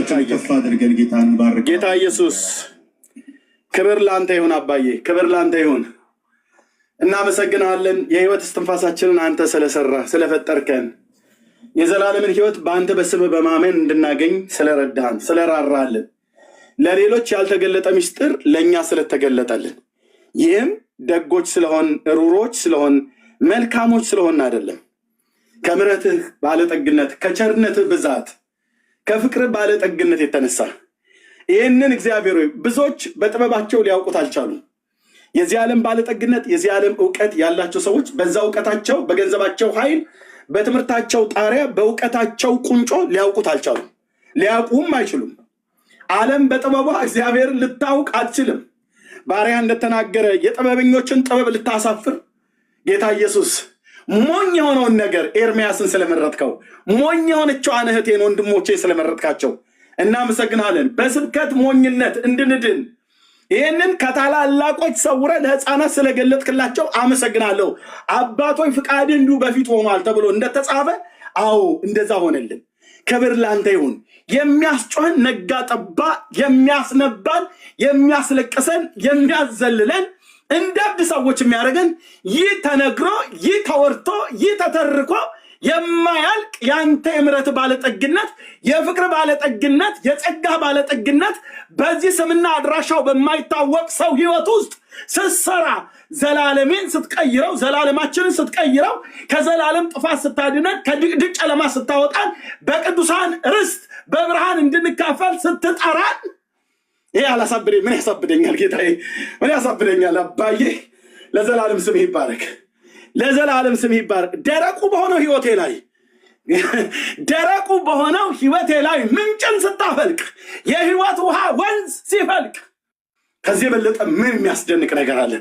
እጆቻችንን ከፍ አድርገን ጌታ እንባርክ። ጌታ ኢየሱስ ክብር ለአንተ ይሁን። አባዬ ክብር ለአንተ ይሁን። እናመሰግናለን። የህይወት እስትንፋሳችንን አንተ ስለሰራ ስለፈጠርከን የዘላለምን ህይወት በአንተ በስምህ በማመን እንድናገኝ ስለረዳህን ስለራራልን ለሌሎች ያልተገለጠ ምስጢር ለእኛ ስለተገለጠልን ይህም ደጎች ስለሆን ሩሮች ስለሆን መልካሞች ስለሆን አይደለም፣ ከምሕረትህ ባለጠግነት ከቸርነትህ ብዛት ከፍቅርህ ባለጠግነት የተነሳ ይህንን እግዚአብሔር ሆይ ብዙዎች በጥበባቸው ሊያውቁት አልቻሉም። የዚህ ዓለም ባለጠግነት የዚህ ዓለም እውቀት ያላቸው ሰዎች በዛ እውቀታቸው በገንዘባቸው ኃይል በትምህርታቸው ጣሪያ በእውቀታቸው ቁንጮ ሊያውቁት አልቻሉም፣ ሊያውቁም አይችሉም። ዓለም በጥበቧ እግዚአብሔርን ልታውቅ አትችልም። ባሪያ እንደተናገረ የጥበበኞችን ጥበብ ልታሳፍር ጌታ ኢየሱስ ሞኝ የሆነውን ነገር ኤርሚያስን ስለመረጥከው፣ ሞኝ የሆነችዋን እህቴን ወንድሞቼ ስለመረጥካቸው እናመሰግናለን። በስብከት ሞኝነት እንድንድን ይህንን ከታላላቆች ሰውረ ለሕፃናት ስለገለጥክላቸው አመሰግናለሁ። አባቶች ፍቃድ እንዲሁ በፊት ሆኗል ተብሎ እንደተጻፈ፣ አዎ እንደዛ ሆነልን። ክብር ላንተ ይሁን። የሚያስጮህን ነጋ ጠባ የሚያስነባን፣ የሚያስለቅሰን፣ የሚያዘልለን፣ እንደ እብድ ሰዎች የሚያደርገን ይህ ተነግሮ፣ ይህ ተወርቶ፣ ይህ ተተርኮ የማያልቅ የአንተ የምሕረት ባለጠግነት፣ የፍቅር ባለጠግነት፣ የጸጋ ባለጠግነት በዚህ ስምና አድራሻው በማይታወቅ ሰው ህይወት ውስጥ ስትሰራ፣ ዘላለሜን ስትቀይረው፣ ዘላለማችንን ስትቀይረው፣ ከዘላለም ጥፋት ስታድነን፣ ከድቅድቅ ጨለማ ስታወጣን፣ በቅዱሳን ርስት በብርሃን እንድንካፈል ስትጠራን ይሄ አላሳብደኝ ምን ያሳብደኛል? ጌታዬ ምን ያሳብደኛል? አባዬ ለዘላለም ስምህ ይባረክ። ለዘላለም ስምህ ይባረክ። ደረቁ በሆነው ህይወቴ ላይ ደረቁ በሆነው ህይወቴ ላይ ምንጭን ስታፈልቅ፣ የህይወት ውሃ ወንዝ ሲፈልቅ ከዚህ የበለጠ ምን የሚያስደንቅ ነገር አለ?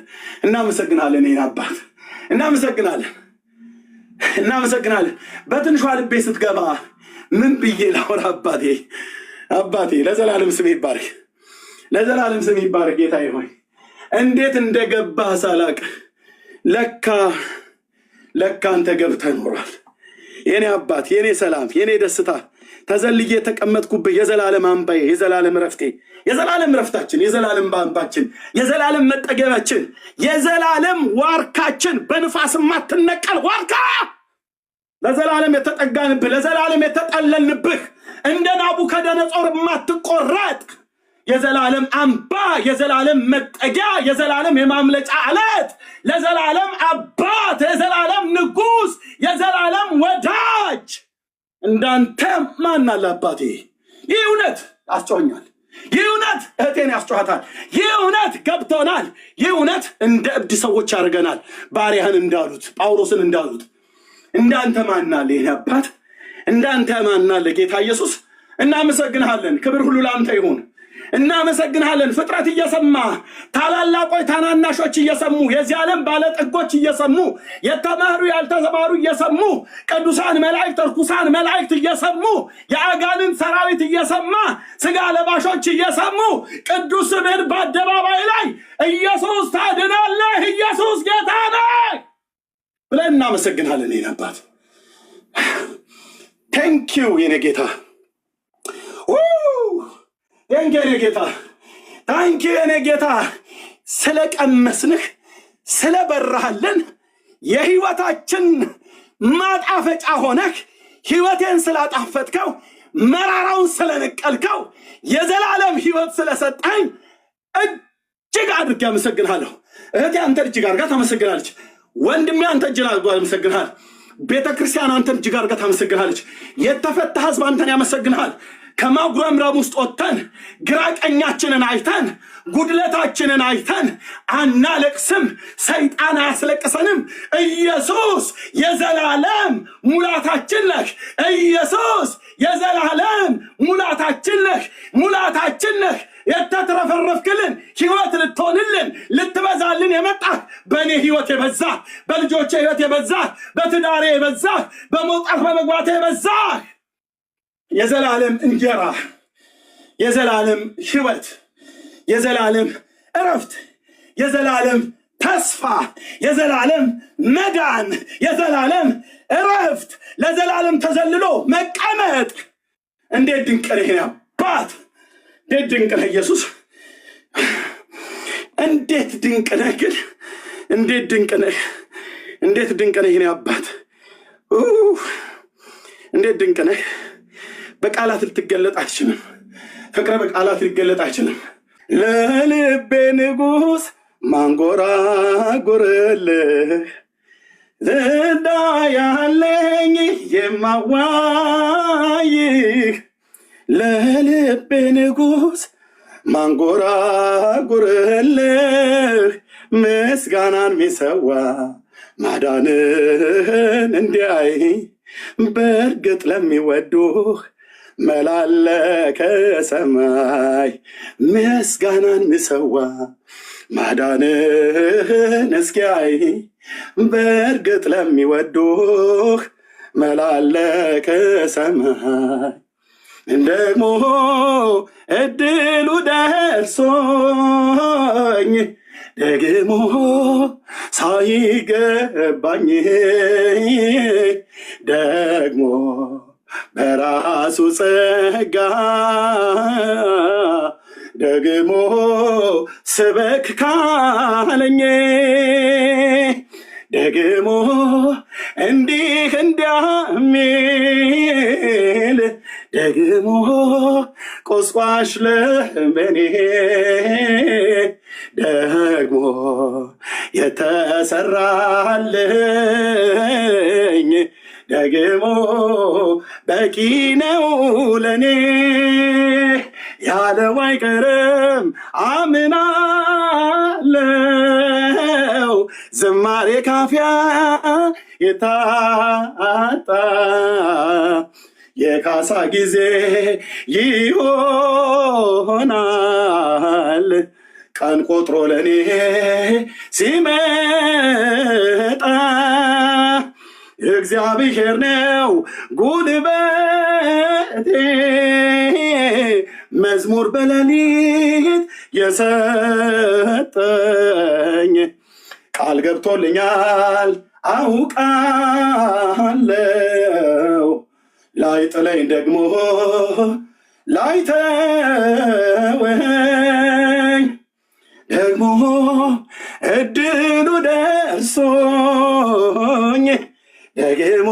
እናመሰግናለን። ይህን አባት እናመሰግናለን፣ እናመሰግናለን። በትንሿ ልቤ ስትገባ ምን ብዬ ላውራ? አባቴ፣ አባቴ ለዘላለም ስምህ ይባረክ፣ ለዘላለም ስምህ ይባረክ። ጌታዬ ሆይ እንዴት እንደገባህ ሳላቅ ለካ ለካ አንተ ገብተህ ኖሯል። የኔ አባት፣ የኔ ሰላም፣ የኔ ደስታ፣ ተዘልዬ የተቀመጥኩብህ የዘላለም አምባዬ፣ የዘላለም ረፍቴ፣ የዘላለም ረፍታችን፣ የዘላለም አምባችን፣ የዘላለም መጠገቢያችን፣ የዘላለም ዋርካችን፣ በንፋስ የማትነቀል ዋርካ፣ ለዘላለም የተጠጋንብህ፣ ለዘላለም የተጠለልንብህ፣ እንደ ናቡከደነጾር የማትቆረጥ የዘላለም አምባ፣ የዘላለም መጠጊያ፣ የዘላለም የማምለጫ አለት፣ ለዘላለም አባት፣ የዘላለም ንጉሥ፣ የዘላለም ወዳጅ እንዳንተ ማን አለ አባቴ? ይህ እውነት ያስጮኸኛል። ይህ እውነት እህቴን ያስጮኸታል። ይህ እውነት ገብቶናል። ይህ እውነት እንደ እብድ ሰዎች ያደርገናል። ባሪያህን እንዳሉት፣ ጳውሎስን እንዳሉት እንዳንተ ማን አለ? የኔ አባት እንዳንተ ማን አለ? ጌታ ኢየሱስ እናመሰግንሃለን። ክብር ሁሉ ለአንተ ይሁን። እናመሰግንሃለን። ፍጥረት እየሰማ፣ ታላላቆች ታናናሾች እየሰሙ፣ የዚህ ዓለም ባለጠጎች እየሰሙ፣ የተማሩ ያልተማሩ እየሰሙ፣ ቅዱሳን መላእክት እርኩሳን መላእክት እየሰሙ፣ የአጋንንት ሰራዊት እየሰማ፣ ስጋ ለባሾች እየሰሙ ቅዱስ ስምህን በአደባባይ ላይ ኢየሱስ ታድናለህ፣ ኢየሱስ ጌታ ነህ ብለን እናመሰግንሃለን። የኔ አባት thank you የኔ ጌታ፣ thank you የኔ ጌታ፣ thank you የኔ ጌታ፣ ስለቀመስንህ፣ ስለበራህልን፣ የህይወታችን ማጣፈጫ ሆነህ ህይወቴን ስላጣፈጥከው፣ መራራውን ስለነቀልከው፣ የዘላለም ህይወት ስለሰጠኝ እጅግ አድርጌ አመሰግንሃለሁ። እህቴ አንተን እጅግ አድርጋ ታመሰግናለች። ወንድሜ አንተ እጅግ አድርጎ ያመሰግንሃል። ቤተ ክርስቲያን አንተን እጅግ አድርጋ ታመሰግንሃለች። የተፈታ ህዝብ አንተን ያመሰግንሃል። ከማጉረምረም ውስጥ ወጥተን ግራ ቀኛችንን አይተን ጉድለታችንን አይተን አናለቅስም። ሰይጣን አያስለቅሰንም። ኢየሱስ የዘላለም ሙላታችን ነህ። ኢየሱስ የዘላለም ሙላታችን ነህ። ሙላታችን ነህ። የተትረፈረፍክልን፣ ህይወት ልትሆንልን ልትበዛልን የመጣህ፣ በእኔ ህይወት የበዛህ፣ በልጆቼ ህይወት የበዛህ፣ በትዳሬ የበዛህ፣ በመውጣት በመግባቴ የበዛህ፣ የዘላለም እንጀራ፣ የዘላለም ህይወት፣ የዘላለም እረፍት፣ የዘላለም ተስፋ፣ የዘላለም መዳን፣ የዘላለም እረፍት፣ ለዘላለም ተዘልሎ መቀመጥ እንዴት ድንቅ ነህ አባት! አባት እንዴት ድንቅ ነህ ኢየሱስ! እንዴት ድንቅ ነህ ግን! እንዴት ድንቅ ነህ! እንዴት ድንቅ ነህ የኔ አባት! እንዴት ድንቅ ነህ! በቃላት ልትገለጥ አትችልም። ፍቅረ በቃላት ሊገለጥ አይችልም። ለልቤ ንጉሥ ማንጎራጎርልህ ዝዳ ያለኝ የማዋይህ ለልቤ ንጉሥ ማንጎራጉርልህ ምስጋናን ሚሰዋ ማዳንህን እንዲያይ በእርግጥ ለሚወዱህ መላለ ከሰማይ ምስጋናን ሚሰዋ ማዳንህን እስኪያይ በእርግጥ ለሚወዱህ መላለ ከሰማይ ደግሞ እድሉ ደርሶኝ ደግሞ ሳይገባኝ ደግሞ በራሱ ጸጋ ደግሞ ስበክ ካለኝ ደግሞ እንዲህ እንዲያሚል ደግሞ ቆስቋሽ ለምኔ ደግሞ የተሰራልኝ ደግሞ በቂ ነው ለኔ ያለው አይቀርም አምናለው ዝማሬ ካፊያ የታጣ የካሳ ጊዜ ይሆናል ቀን ቆጥሮ ለኔ ሲመጣ እግዚአብሔር ነው ጉልበቴ መዝሙር በሌሊት የሰጠኝ ቃል ገብቶልኛል አውቃለው ላይ ጥለኝ ደግሞ ላይ ተወኝ ደግሞ እድሉ ደርሶኝ ደግሞ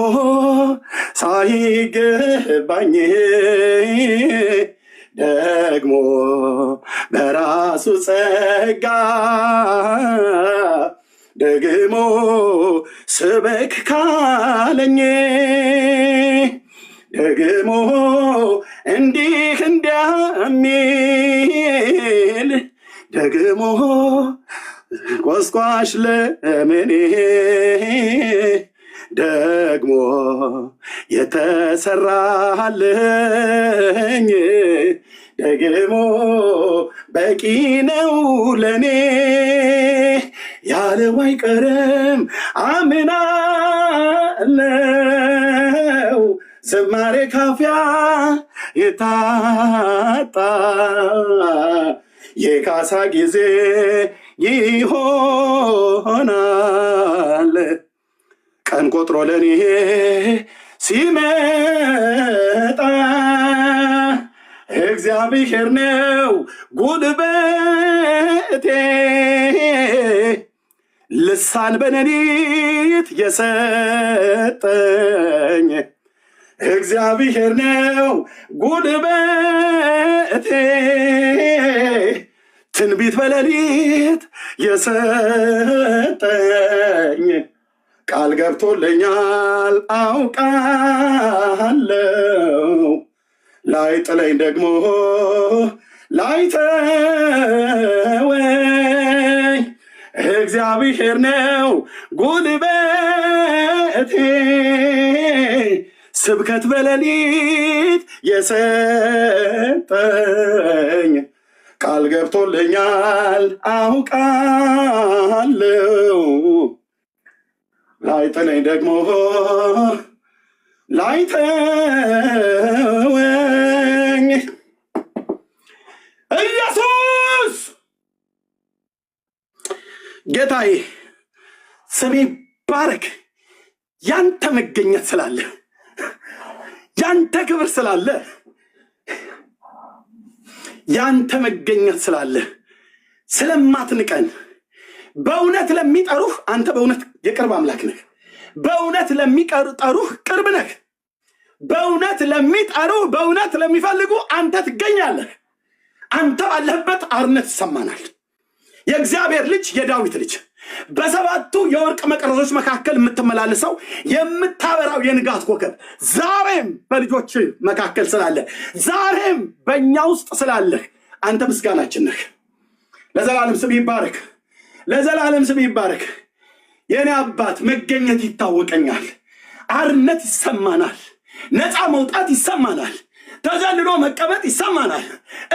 ሳይገባኝ ደግሞ በራሱ ጸጋ ደግሞ ስበክ ካለኝ ደግሞ እንዲህ እንዲያሚል ደግሞ ቆስቋሽ ለምኔ ደግሞ የተሰራልኝ ደግሞ በቂ ነው ለኔ ያለው አይቀርም አምናለው ዝማሬ ካፊያ የታጣ የካሳ ጊዜ ይሆናል ቀን ቆጥሮ ለኔ ሲመጣ እግዚአብሔር ነው ጉልበቴ ልሳን በሌሊት የሰጠኝ እግዚአብሔር ነው ጉልበቴ ትንቢት በሌሊት የሰጠኝ ቃል ገብቶልኛል አውቃለው ላይ ጥለኝ ደግሞ ላይ ተወኝ እግዚአብሔር ነው ጉልበቴ ስብከት በሌሊት የሰጠኝ ቃል ገብቶልኛል አውቃለው ላይ ጥለኝ ደግሞ ላይ ተወኝ ኢየሱስ ጌታዬ ስሜ ባረክ። ያንተ መገኘት ስላለ፣ ያንተ ክብር ስላለ። ያንተ መገኘት ስላለ ስለማትንቀን፣ በእውነት ለሚጠሩህ አንተ በእውነት የቅርብ አምላክ ነህ። በእውነት ለሚጠሩህ ቅርብ ነህ። በእውነት ለሚጠሩህ፣ በእውነት ለሚፈልጉ አንተ ትገኛለህ። አንተ ባለህበት አርነት ይሰማናል። የእግዚአብሔር ልጅ፣ የዳዊት ልጅ፣ በሰባቱ የወርቅ መቅረዞች መካከል የምትመላለሰው፣ የምታበራው የንጋት ኮከብ ዛሬም በልጆች መካከል ስላለ፣ ዛሬም በእኛ ውስጥ ስላለህ አንተ ምስጋናችን ነህ። ለዘላለም ስም ይባረክ። ለዘላለም ስም ይባረክ። የእኔ አባት መገኘት ይታወቀኛል። አርነት ይሰማናል። ነፃ መውጣት ይሰማናል። ተዘልሎ መቀመጥ ይሰማናል።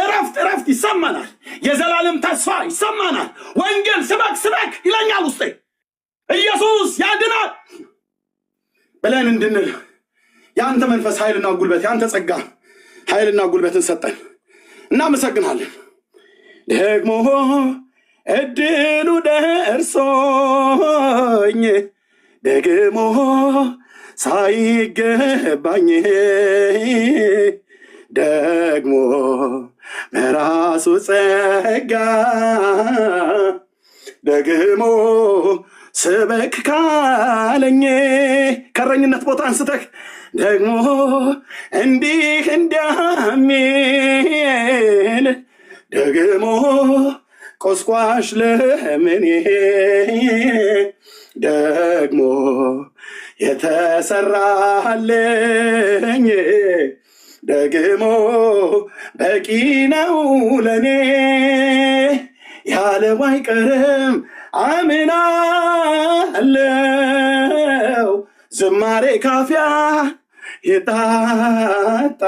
እረፍት እረፍት ይሰማናል። የዘላለም ተስፋ ይሰማናል። ወንጌል ስበክ ስበክ ይለኛል ውስጤ። ኢየሱስ ያድናል ብለን እንድንል የአንተ መንፈስ ኃይልና ጉልበት፣ የአንተ ጸጋ ኃይልና ጉልበትን ሰጠን። እናመሰግናለን። ደግሞ እድሉ ደርሶኝ፣ ደግሞ ሳይገባኝ፣ ደግሞ በራሱ ጸጋ፣ ደግሞ ስበክ ካለኝ፣ ከረኝነት ቦታ አንስተህ ደግሞ እንዲህ እንዲያሚል፣ ደግሞ ቆስቋሽ ለምኔ፣ ደግሞ የተሰራልኝ ደግሞ በቂ ነው ለኔ ያለው አይቀርም አምናለው። ዝማሬ ካፊያ የጣጣ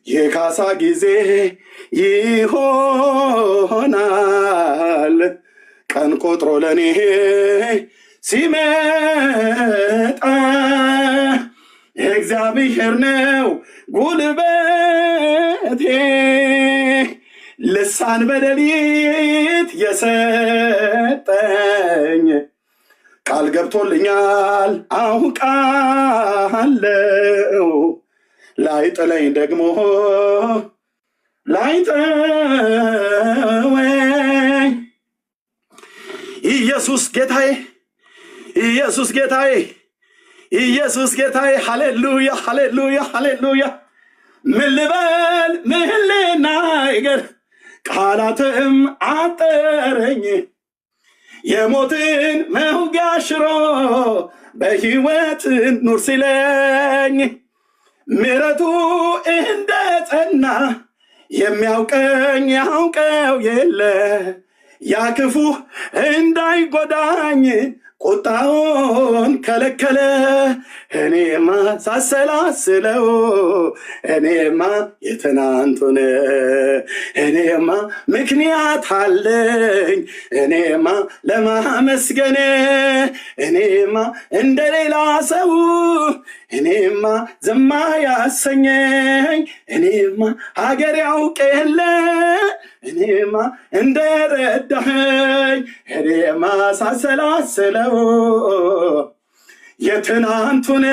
የካሳ ጊዜ ይሆናል ቀን ቆጥሮ ለኔ ሲመጣ። እግዚአብሔር ነው ጉልበቴ፣ ልሳን በሌሊት የሰጠኝ፣ ቃል ገብቶልኛል አውቃለው፣ ላይጥለኝ ደግሞ ላይተወኝ። ኢየሱስ ጌታዬ፣ ኢየሱስ ጌታዬ፣ ኢየሱስ ጌታዬ። ሃሌሉያ፣ ሃሌሉያ፣ ሃሌሉያ። ምን ልበል፣ ምን ልናገር? ቃላትም አጠረኝ። የሞትን መውጊያ ሽሮ በሕይወት ኑር ሲለኝ፣ ምሕረቱ እንደ ጸና የሚያውቀኝ ያውቀው የለ፣ ያ ክፉ እንዳይጎዳኝ ቁጣውን ከለከለ። እኔማ ሳሰላስለው፣ እኔማ የትናንቱን፣ እኔማ ምክንያት አለኝ፣ እኔማ ለማመስገን፣ እኔማ እንደሌላ ሰው፣ እኔማ ዝማ ያሰኘኝ፣ እኔማ ሀገር ያውቅ የለ፣ እኔማ እንደረዳኸኝ፣ እኔማ ሳሰላስለው የትናንቱን፣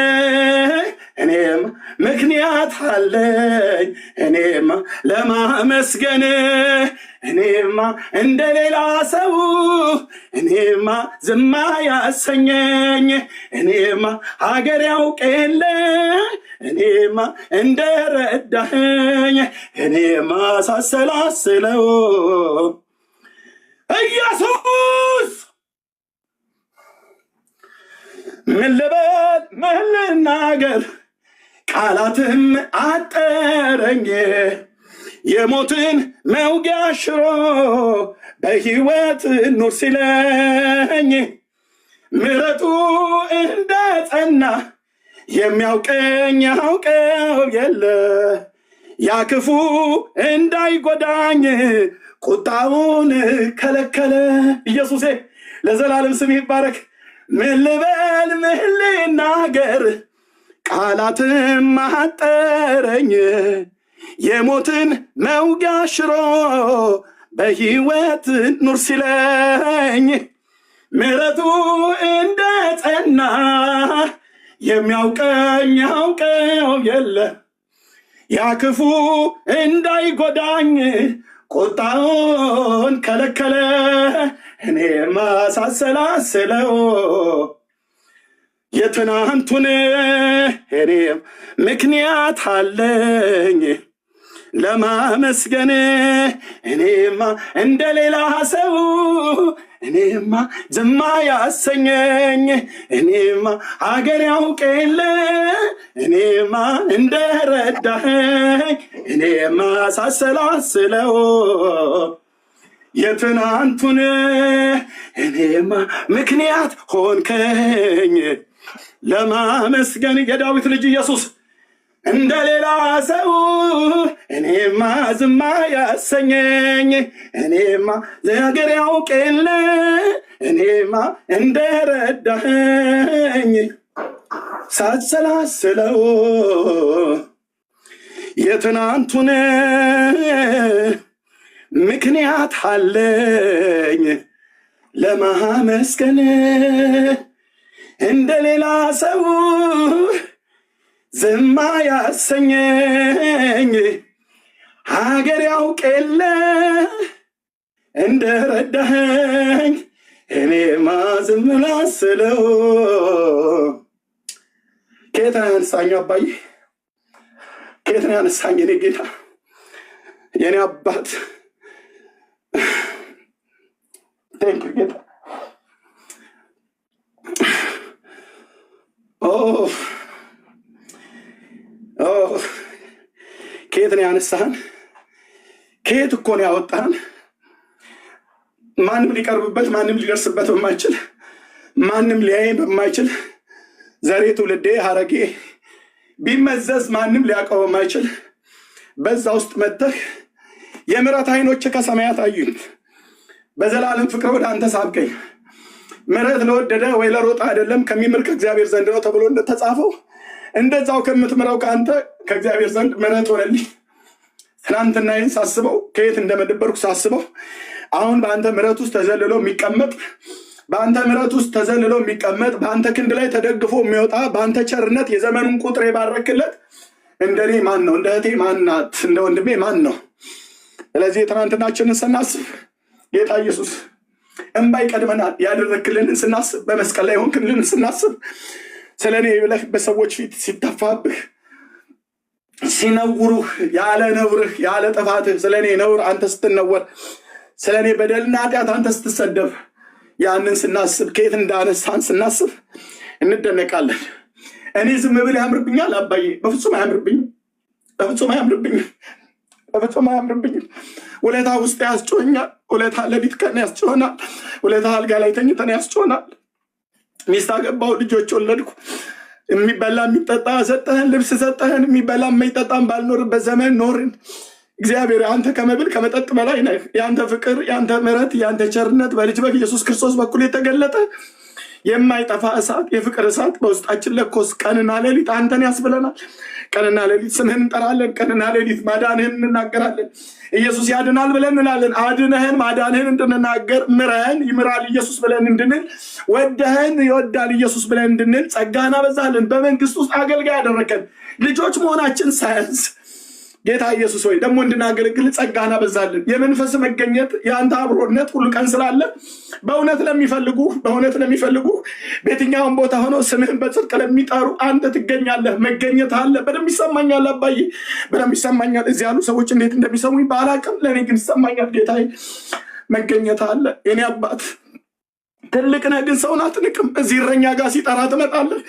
እኔማ ምክንያት አለኝ፣ እኔማ ለማመስገን፣ እኔማ እንደሌላ ሰው፣ እኔማ ዝማ ያሰኘኝ፣ እኔማ ሀገር ያውቅ የለ፣ እኔማ እንደረዳኸኝ፣ እኔማ ሳሰላስለው ኢየሱስ። ምን ልበል፣ ምን ልናገር? ቃላትም አጠረኝ። የሞትን መውጊያ ሽሮ በሕይወት ኑር ሲለኝ፣ ምሕረቱ እንደ ጸና የሚያውቀኝ ያውቀው የለ፣ ያ ክፉ እንዳይጎዳኝ ቁጣውን ከለከለ። ኢየሱሴ ለዘላለም ስም ይባረክ። ምን ልበል፣ ምን ልናገር? ቃላትም አጠረኝ። የሞትን መውጊያ ሽሮ በሕይወት ኑር ሲለኝ፣ ምሕረቱ እንደ ጸና የሚያውቀኝ ያውቀው የለ፣ ያ ክፉ እንዳይጎዳኝ ቁጣውን ከለከለ። እኔማ ሳሰላስለው የትናንቱን እኔም ምክንያት አለኝ ለማመስገን። እኔማ እንደ ሌላ ሰው እኔማ ዝማ ያሰኘኝ፣ እኔማ ሀገር ያውቅ የለ እኔማ እንደረዳኸኝ፣ እኔማ ሳሰላስለው የትናንቱን እኔማ ምክንያት ሆንከኝ ለማመስገን። የዳዊት ልጅ ኢየሱስ እንደ ሌላ ሰው እኔማ ዝማ ያሰኘኝ፣ እኔማ ሀገር ያውቅ የለ እኔማ እንደረዳኸኝ ሳሰላስለው የትናንቱን ምክንያት አለኝ ለማመስገን። እንደ ሌላ ሰው ዝማ ያሰኘኝ ሀገር ያውቅ የለ እንደረዳኸኝ እኔማ ዝም ላስለው። ከየት ነው ያነሳኝ አባዬ? ከየት ነው ያነሳኝ? የኔ ጌታ፣ የኔ አባት፣ thank you ጌታ። ኦ ኦ፣ ከየት ነው ያነሳህን? ከየት እኮ ነው ያወጣህን? ማንም ሊቀርብበት፣ ማንም ሊደርስበት በማይችል፣ ማንም ሊያይ በማይችል፣ ዘሬ ትውልዴ ሀረጌ ቢመዘዝ ማንም ሊያውቀው በማይችል በዛ ውስጥ መጥተህ የምሕረት ዓይኖች ከሰማያት አዩኝ። በዘላለም ፍቅር ወደ አንተ ሳብከኝ። ምሕረት ለወደደ ወይ ለሮጠ አይደለም፣ ከሚምር ከእግዚአብሔር ዘንድ ነው ተብሎ እንደተጻፈው እንደዛው ከምትምረው ከአንተ ከእግዚአብሔር ዘንድ ምሕረት ሆነልኝ። ትናንትናዬን ሳስበው፣ ከየት እንደመደበርኩ ሳስበው፣ አሁን በአንተ ምሕረት ውስጥ ተዘልሎ የሚቀመጥ፣ በአንተ ምሕረት ውስጥ ተዘልሎ የሚቀመጥ፣ በአንተ ክንድ ላይ ተደግፎ የሚወጣ፣ በአንተ ቸርነት የዘመኑን ቁጥር የባረክለት እንደ እኔ ማን ነው? እንደ እህቴ ማን ናት? እንደ ወንድሜ ማን ነው? ስለዚህ የትናንትናችንን ስናስብ ጌታ ኢየሱስ እንባ ይቀድመናል። ያደረክልንን ስናስብ፣ በመስቀል ላይ የሆንክልንን ስናስብ፣ ስለ እኔ ብለህ በሰዎች ፊት ሲተፋብህ፣ ሲነውሩህ፣ ያለ ነውርህ ያለ ጥፋትህ ስለ እኔ ነውር አንተ ስትነወር፣ ስለ እኔ በደልና ኃጢአት አንተ ስትሰደብ፣ ያንን ስናስብ፣ ከየት እንዳነሳን ስናስብ እንደነቃለን። እኔ ዝም ብል ያምርብኛል አባዬ? በፍጹም አያምርብኝም። በፍጹም አያምርብኝም። በፍጹም አያምርብኝም። ውለታ ውስጥ ያስጮኸኛል። ውለታ ሌሊት ቀን ያስጮኸናል። ውለታ አልጋ ላይ ተኝተን ያስጮኸናል። ሚስት አገባሁ፣ ልጆች ወለድኩ። የሚበላ የሚጠጣ ሰጠህን፣ ልብስ ሰጠህን። የሚበላ የማይጠጣም ባልኖርበት ዘመን ኖርን። እግዚአብሔር አንተ ከመብል ከመጠጥ በላይ ነህ። የአንተ ፍቅር፣ የአንተ ምሕረት፣ የአንተ ቸርነት በልጅ በኢየሱስ ክርስቶስ በኩል የተገለጠ የማይጠፋ እሳት፣ የፍቅር እሳት በውስጣችን ለኮስ። ቀንና ሌሊት አንተን ያስብለናል። ቀንና ሌሊት ስምህን እንጠራለን። ቀንና ሌሊት ማዳንህን እንናገራለን። ኢየሱስ ያድናል ብለን እንላለን። አድነህን ማዳንህን እንድንናገር፣ ምረህን ይምራል ኢየሱስ ብለን እንድንል፣ ወደህን ይወዳል ኢየሱስ ብለን እንድንል ጸጋህን አበዛልን። በመንግስት ውስጥ አገልጋይ ያደረከን ልጆች መሆናችን ሳያንስ ጌታ ኢየሱስ ሆይ ደግሞ እንድናገለግል ጸጋህን አበዛልን። የመንፈስ መገኘት፣ የአንተ አብሮነት ሁሉ ቀን ስላለ በእውነት ለሚፈልጉ፣ በእውነት ለሚፈልጉ፣ በየትኛውም ቦታ ሆነው ስምህን በጽድቅ ለሚጠሩ አንተ ትገኛለህ። መገኘት አለ። በደንብ ይሰማኛል አባዬ፣ በደንብ ይሰማኛል። እዚህ ያሉ ሰዎች እንዴት እንደሚሰሙኝ ባላቅም ለእኔ ግን ይሰማኛል። ጌታዬ መገኘት አለ። የኔ አባት ትልቅ ነህ፣ ግን ሰውን አትንቅም። እዚህ እረኛ ጋር ሲጠራ ትመጣለህ።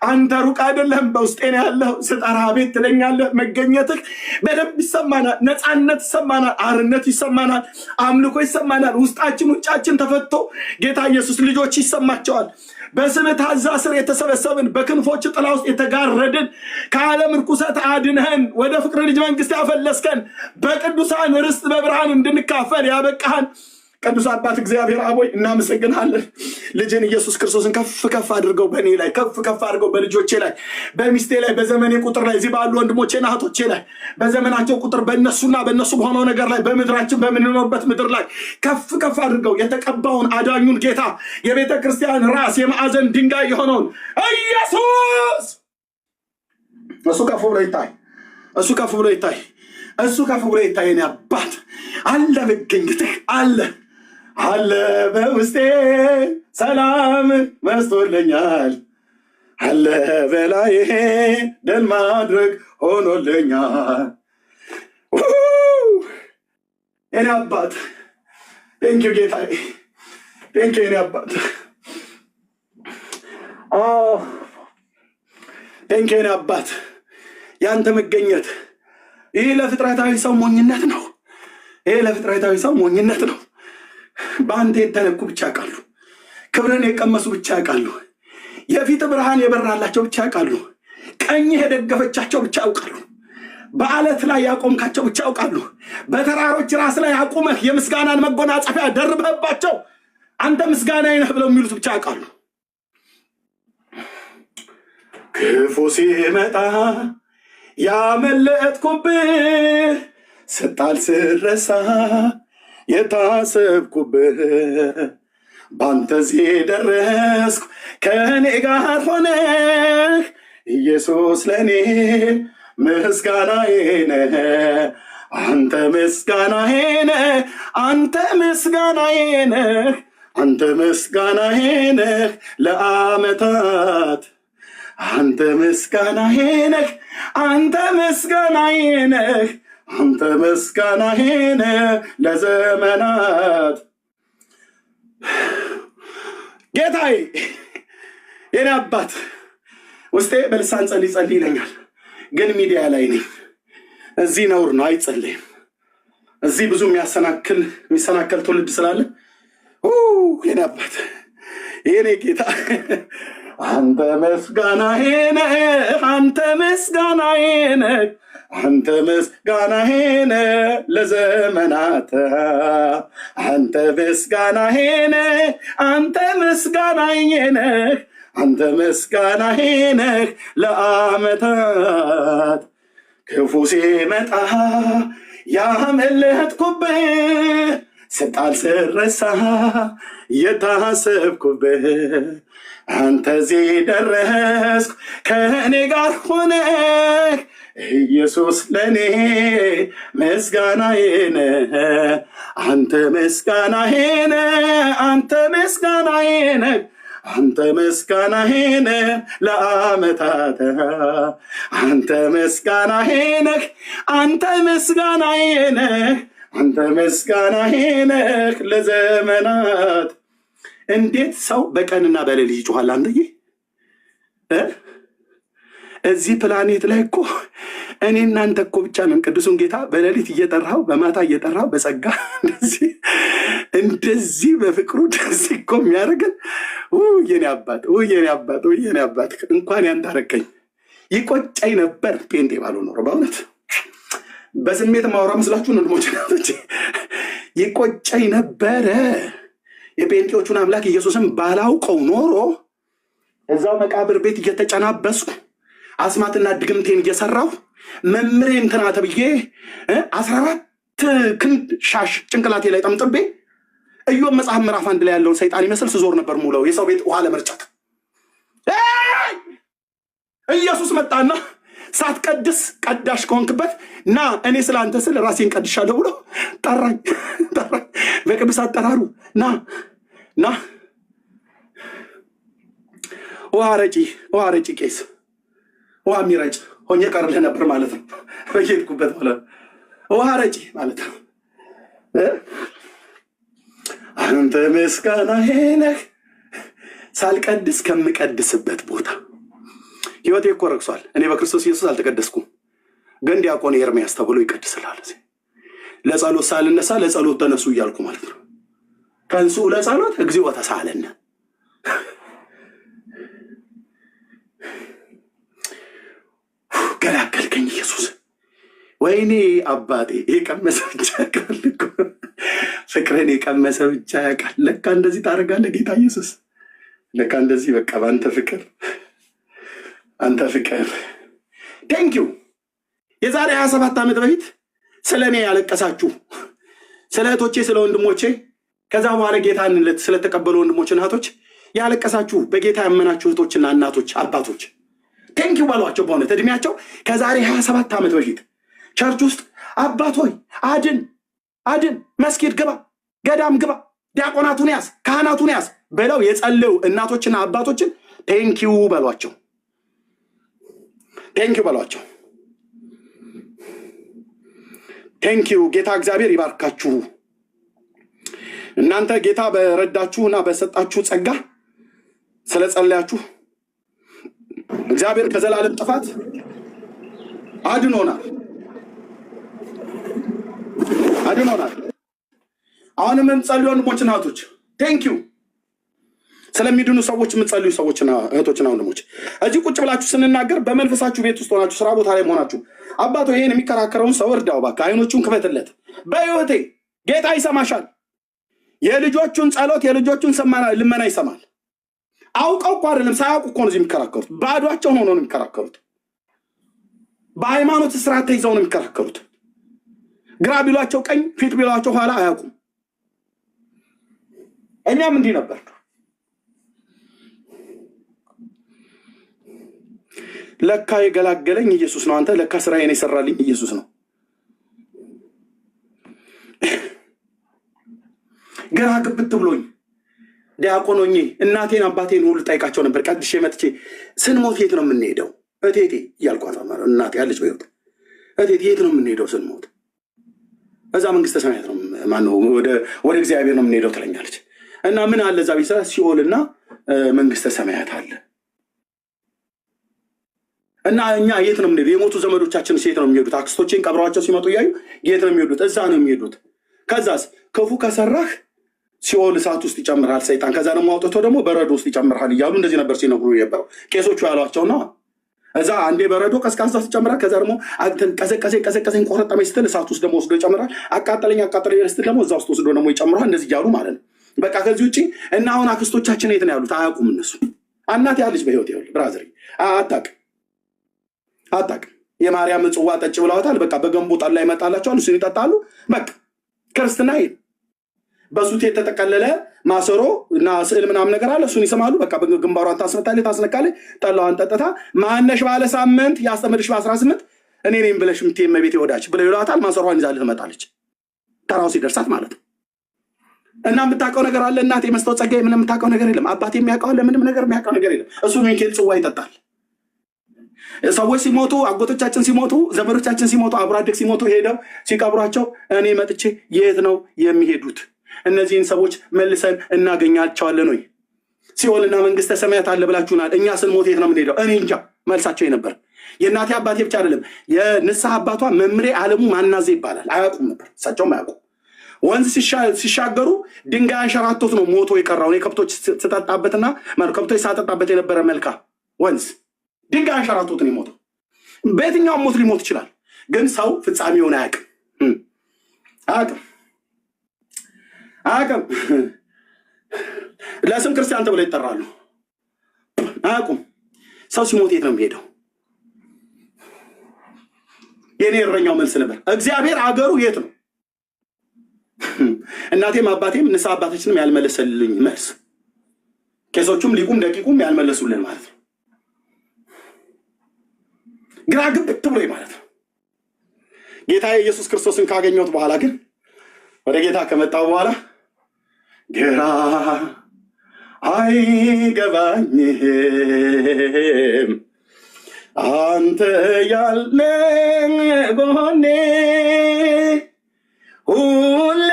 አንተ ሩቅ አይደለህም፣ በውስጤ ነው ያለኸው። ስጠራ ቤት ትለኛለህ። መገኘትህ በደንብ ይሰማናል። ነፃነት ይሰማናል። አርነት ይሰማናል። አምልኮ ይሰማናል። ውስጣችን ውጫችን ተፈቶ ጌታ ኢየሱስ ልጆች ይሰማቸዋል። በስምህ ታዛ ስር የተሰበሰብን፣ በክንፎች ጥላ ውስጥ የተጋረድን፣ ከዓለም ርኩሰት አድነህን ወደ ፍቅር ልጅ መንግስት ያፈለስከን፣ በቅዱሳን ርስት በብርሃን እንድንካፈል ያበቃህን ቅዱስ አባት እግዚአብሔር አብ ሆይ እናመሰግንሃለን። ልጅን ኢየሱስ ክርስቶስን ከፍ ከፍ አድርገው በእኔ ላይ፣ ከፍ ከፍ አድርገው በልጆቼ ላይ፣ በሚስቴ ላይ፣ በዘመኔ ቁጥር ላይ፣ እዚህ ባሉ ወንድሞቼና እህቶቼ ላይ፣ በዘመናቸው ቁጥር፣ በእነሱና በእነሱ በሆነው ነገር ላይ፣ በምድራችን በምንኖርበት ምድር ላይ ከፍ ከፍ አድርገው የተቀባውን አዳኙን ጌታ፣ የቤተ ክርስቲያን ራስ፣ የማዕዘን ድንጋይ የሆነውን ኢየሱስ እሱ ከፍ ብሎ ይታይ። እሱ ከፍ ብሎ ይታይ፣ እሱ ከፍ ብሎ ይታይ። የኔ አባት አለ፣ መገኘትህ አለ አለ በውስጤ፣ ሰላም መስቶልኛል፣ አለ በላዬ፣ ድል ማድረግ ሆኖልኛል። የኔ አባት thank you ጌታዬ፣ thank you የኔ አባት፣ thank you የኔ አባት። ያንተ መገኘት ይህ ለፍጥረታዊ ሰው ሞኝነት ነው። ይህ ለፍጥረታዊ ሰው ሞኝነት ነው። በአንተ የተነኩ ብቻ ያውቃሉ። ክብርን የቀመሱ ብቻ ያውቃሉ። የፊት ብርሃን የበራላቸው ብቻ ያውቃሉ። ቀኝህ የደገፈቻቸው ብቻ ያውቃሉ። በአለት ላይ ያቆምካቸው ብቻ ያውቃሉ። በተራሮች ራስ ላይ አቁመህ የምስጋናን መጎናጸፊያ ደርበህባቸው አንተ ምስጋናዬ ነህ ብለው የሚሉት ብቻ ያውቃሉ። ክፉ ሲመጣ ያመለጥኩብህ፣ ስጣል ስረሳ የታሰብኩብህ፣ ባንተ እዚህ ደረስኩ፣ ከእኔ ጋር ሆነህ ኢየሱስ ለእኔ ምስጋናዬ ነህ። አንተ ምስጋናዬ ነህ። አንተ ምስጋናዬ ነህ። አንተ ምስጋናዬ ነህ ለዓመታት። አንተ ምስጋናዬ ነህ። አንተ ምስጋናዬ ነህ። አንተ ምስጋናዬ ነህ ለዘመናት። ጌታዬ የኔ አባት፣ ውስጤ በልሳን ጸልይ ጸልይ ይለኛል፣ ግን ሚዲያ ላይ ነኝ። እዚህ ነውር ነው፣ አይጸልይም። እዚህ ብዙ የሚያሰናክል የሚሰናከል ትውልድ ስላለ የኔ አባት፣ የኔ ጌታ፣ አንተ ምስጋናዬ ነህ። አንተ ምስጋናዬ ነህ። አንተ ምስጋናዬ ነህ ለዘመናት። አንተ ምስጋናዬ ነህ። አንተ ምስጋናዬ ነህ። አንተ ምስጋናዬ ነህ ለዓመታት። ክፉ ሲመጣ ያመለጥኩብህ፣ ስጣል ስረሳ የታሰብኩብህ፣ አንተ እዚህ ደረስኩ፣ ከእኔ ጋር ሆነህ ኢየሱስ ለእኔ ምስጋናዬ ነህ። አንተ ምስጋናዬ ነህ። አንተ ምስጋናዬ ነህ። አንተ ምስጋናዬ ነህ ለዓመታት። አንተ ምስጋናዬ ነህ። አንተ ምስጋናዬ ነህ። አንተ ምስጋናዬ ነህ ለዘመናት። እንዴት ሰው በቀንና በሌሊት ይጮኋል? አንተዬ እ? እዚህ ፕላኔት ላይ እኮ እኔ እናንተ እኮ ብቻ ነን ቅዱሱን ጌታ በሌሊት እየጠራው፣ በማታ እየጠራው፣ በጸጋ እንደዚህ እንደዚህ በፍቅሩ እንደዚህ እኮ የሚያደርገን። የኔ አባት፣ የኔ አባት፣ የኔ አባት፣ እንኳን ያንተ አረከኝ። ይቆጨኝ ነበር ጴንጤ ባልሆን ኖሮ። በእውነት በስሜት ማውራ መስላችሁ ወንድሞች እናቶች፣ ይቆጨኝ ነበረ። የጴንጤዎቹን አምላክ ኢየሱስን ባላውቀው ኖሮ እዛው መቃብር ቤት እየተጨናበስኩ፣ አስማትና ድግምቴን እየሰራሁ፣ መምሬ እንትና ተብዬ 14 ክንድ ሻሽ ጭንቅላቴ ላይ ጠምጥቤ፣ ኢዮብ መጽሐፍ ምዕራፍ 1 ላይ ያለውን ሰይጣን ይመስል ስዞር ነበር ሙለው የሰው ቤት ውሃ ለመርጨት። ኢየሱስ መጣና ሳትቀድስ ቀዳሽ ከሆንክበት ና፣ እኔ ስለ አንተ ስል ራሴን ቀድሻለሁ ብሎ ጠራኝ። ጠራኝ በቅዱስ አጠራሩ፣ ና ና ውሃ ረጪ፣ ውሃ ረጪ፣ ቄስ ውሃ የሚረጭ ሆኜ ቀርልህ ነበር ማለት ነው። በየሄድኩበት ማለት ነው። ውሃ ረጪ ማለት ነው። አንተ ምስጋናዬ ነህ። ሳልቀድስ ከምቀድስበት ቦታ ህይወቴ እኮ ረክሷል። እኔ በክርስቶስ ኢየሱስ አልተቀደስኩም፣ ግን ዲያቆን ኤርሚያስ ተብሎ ይቀድስልሃል። ለጸሎት ሳልነሳ ለጸሎት ተነሱ እያልኩ ማለት ነው። ተንሥኡ ለጸሎት እግዚኦ ተሳሃለነ። ገላገልከኝ ኢየሱስ። ወይኔ አባቴ፣ የቀመሰ ብቻ ያውቃል እኮ፣ ፍቅርን የቀመሰ ብቻ ያውቃል። ለካ እንደዚህ ታደርጋለህ ጌታ ኢየሱስ። ለካ እንደዚህ በቃ በአንተ ፍቅር፣ አንተ ፍቅር። Thank you። የዛሬ 27 ዓመት በፊት ስለ እኔ ያለቀሳችሁ፣ ስለ እህቶቼ፣ ስለ ወንድሞቼ፣ ከዛ በኋላ ጌታን ስለተቀበሉ ወንድሞችና እህቶች ያለቀሳችሁ፣ በጌታ ያመናችሁ እህቶችና እናቶች፣ አባቶች thank Thank you በሏቸው። በእውነት እድሜያቸው ከዛሬ 27 ዓመት በፊት church ውስጥ አባት ሆይ አድን አድን፣ መስጊድ ግባ፣ ገዳም ግባ፣ ዲያቆናቱን ያዝ፣ ካህናቱን ያዝ ብለው የጸለዩ እናቶችና አባቶችን thank you በሏቸው። Thank you በሏቸው። Thank you። ጌታ እግዚአብሔር ይባርካችሁ። እናንተ ጌታ በረዳችሁና በሰጣችሁ ጸጋ ስለጸለያችሁ እግዚአብሔር ከዘላለም ጥፋት አድኖናል አድኖናል። አሁንም የምትጸልዩ ወንድሞችና እህቶች thank you። ስለሚድኑ ሰዎች የምትጸልዩ ሰዎችና እህቶችና ወንድሞች እዚህ ቁጭ ብላችሁ ስንናገር በመንፈሳችሁ ቤት ውስጥ ሆናችሁ ስራ ቦታ ላይ ሆናችሁ አባቶ ይሄን የሚከራከረውን ሰው እርዳው እባክህ፣ አይኖቹን ክፈትለት። በህይወቴ ጌታ ይሰማሻል። የልጆቹን ጸሎት የልጆቹን ልመና ይሰማል። አውቀው እኮ አይደለም ሳያውቁ እኮ ነው እዚህ የሚከራከሩት። ባዷቸውን ሆነው ነው የሚከራከሩት። በሃይማኖት ስርዓት ተይዘው ነው የሚከራከሩት። ግራ ቢሏቸው ቀኝ፣ ፊት ቢሏቸው ኋላ አያውቁም። እኛም እንዲህ ነበር። ለካ የገላገለኝ ኢየሱስ ነው። አንተ ለካ ስራዬን የሰራልኝ ኢየሱስ ነው። ግራ ግብት ብሎኝ ዲያቆን ሆኜ እናቴን አባቴን ሁሉ ጠይቃቸው ነበር። ቀድሼ መጥቼ ስንሞት የት ነው የምንሄደው እቴቴ እያልኳት እናቴ ያለች በሕይወት እቴቴ የት ነው የምንሄደው ስንሞት? እዛ መንግስተ ሰማያት ነው ማነው ወደ እግዚአብሔር ነው የምንሄደው ትለኛለች። እና ምን አለ እዛ ቢሰራ ሲኦልና መንግስተ ሰማያት አለ። እና እኛ የት ነው የምንሄደው? የሞቱ ዘመዶቻችን የት ነው የሚሄዱት? አክስቶቼን ቀብረዋቸው ሲመጡ እያዩ የት ነው የሚሄዱት? እዛ ነው የሚሄዱት። ከዛስ ክፉ ከሰራህ ሲኦል እሳት ውስጥ ይጨምርሃል ሰይጣን፣ ከዛ ደግሞ አውጥቶ ደግሞ በረዶ ውስጥ ይጨምርሃል እያሉ እንደዚህ ነበር ሲነግሩ የነበረው ቄሶቹ ያሏቸው ነው። እዛ አንዴ በረዶ ቀዝቃዛ ውስጥ ይጨምራል። ከዛ ደግሞ ቀዘቀዘኝ ቀዘቀዘኝ ቆረጠመኝ ስትል እሳት ውስጥ ደግሞ ወስዶ ይጨምራል። አቃጠለኝ አቃጠለኝ ስትል ደግሞ እዛ ውስጥ ወስዶ ደግሞ ይጨምራል። እንደዚህ እያሉ ማለት ነው። በቃ ከዚህ ውጭ እና አሁን አክስቶቻችን የት ነው ያሉት? አያውቁም እነሱ። እናቴ ያለች በህይወት ይኸውልህ brother አታውቅም አታውቅም። የማርያም ጽዋ ጠጭ ብለዋታል። በቃ በገንቦ ጠላ ይመጣላቸዋል፣ እሱን ይጠጣሉ። በቃ ክርስትና ይሄ በሱት የተጠቀለለ ማሰሮ እና ስዕል ምናምን ነገር አለ። እሱን ይስማሉ። በቃ ግንባሯን ታስመታለች፣ ታስነካለች። ጠላዋን ጠጥታ ማነሽ ባለ ሳምንት ያስጠመድሽ በ18 እኔ ነኝ ብለሽ የምትይ እመቤቴ ወዳጅ ብለው ይሏታል። ማሰሯን ይዛልህ ትመጣለች፣ ተራው ሲደርሳት ማለት ነው። እና የምታውቀው ነገር አለ እናቴ መስታወት ጸጋዬ ምንም የምታውቀው ነገር የለም። አባቴ የሚያውቀው አለ ምንም ነገር የሚያውቀው ነገር የለም። እሱ ሚካኤል ጽዋ ይጠጣል። ሰዎች ሲሞቱ፣ አጎቶቻችን ሲሞቱ፣ ዘመዶቻችን ሲሞቱ፣ አብሮ አደግ ሲሞቱ ሄደው ሲቀብሯቸው እኔ መጥቼ የት ነው የሚሄዱት? እነዚህን ሰዎች መልሰን እናገኛቸዋለን ወይ? ሲኦልና መንግስተ ሰማያት አለ ብላችሁናል። እኛ ስንሞት የት ነው የምንሄደው? እኔ እንጃ። መልሳቸው ነበር። የእናቴ አባቴ ብቻ አይደለም፣ የንስሐ አባቷ መምሬ አለሙ ማናዜ ይባላል። አያውቁም ነበር፣ እሳቸውም አያውቁም። ወንዝ ሲሻገሩ ድንጋይ አንሸራቶት ነው ሞቶ የቀራው። እኔ ከብቶች ስጠጣበትና ከብቶች ሳጠጣበት የነበረ መልካ ወንዝ ድንጋይ አንሸራቶት ነው የሞተው። በየትኛውም ሞት ሊሞት ይችላል፣ ግን ሰው ፍጻሜውን አያውቅም አያውቅም አያውቅም። ለስም ክርስቲያን ተብለው ይጠራሉ፣ አያውቁም። ሰው ሲሞት የት ነው የሚሄደው? የኔ እረኛው መልስ ነበር፣ እግዚአብሔር አገሩ የት ነው? እናቴም አባቴም ንስሐ አባቶችንም ያልመለሰልኝ መልስ፣ ቄሶቹም ሊቁም ደቂቁም ያልመለሱልን ማለት ነው። ግራ ግብት ብሎ ማለት ነው። ጌታ ኢየሱስ ክርስቶስን ካገኘሁት በኋላ ግን ወደ ጌታ ከመጣሁ በኋላ ግራ አይገባኝም አንተ ያለ ጎኔ ሁሌ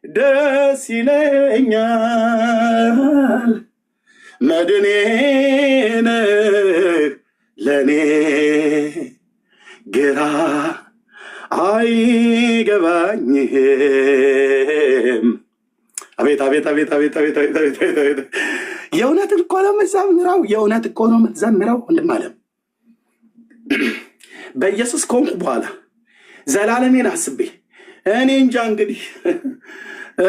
ደስ ይለኛል፣ መድኔ ነህ ለኔ ግራ አይገባኝም። አቤት አቤት አቤት አቤት አቤት አቤት አቤት አቤት አቤት! የእውነት እኮ ነው የምትዘምረው፣ የእውነት እኮ ነው የምትዘምረው። ወንድም አለም በኢየሱስ ከሆንኩ በኋላ ዘላለሜን አስቤ እኔ እንጃ እንግዲህ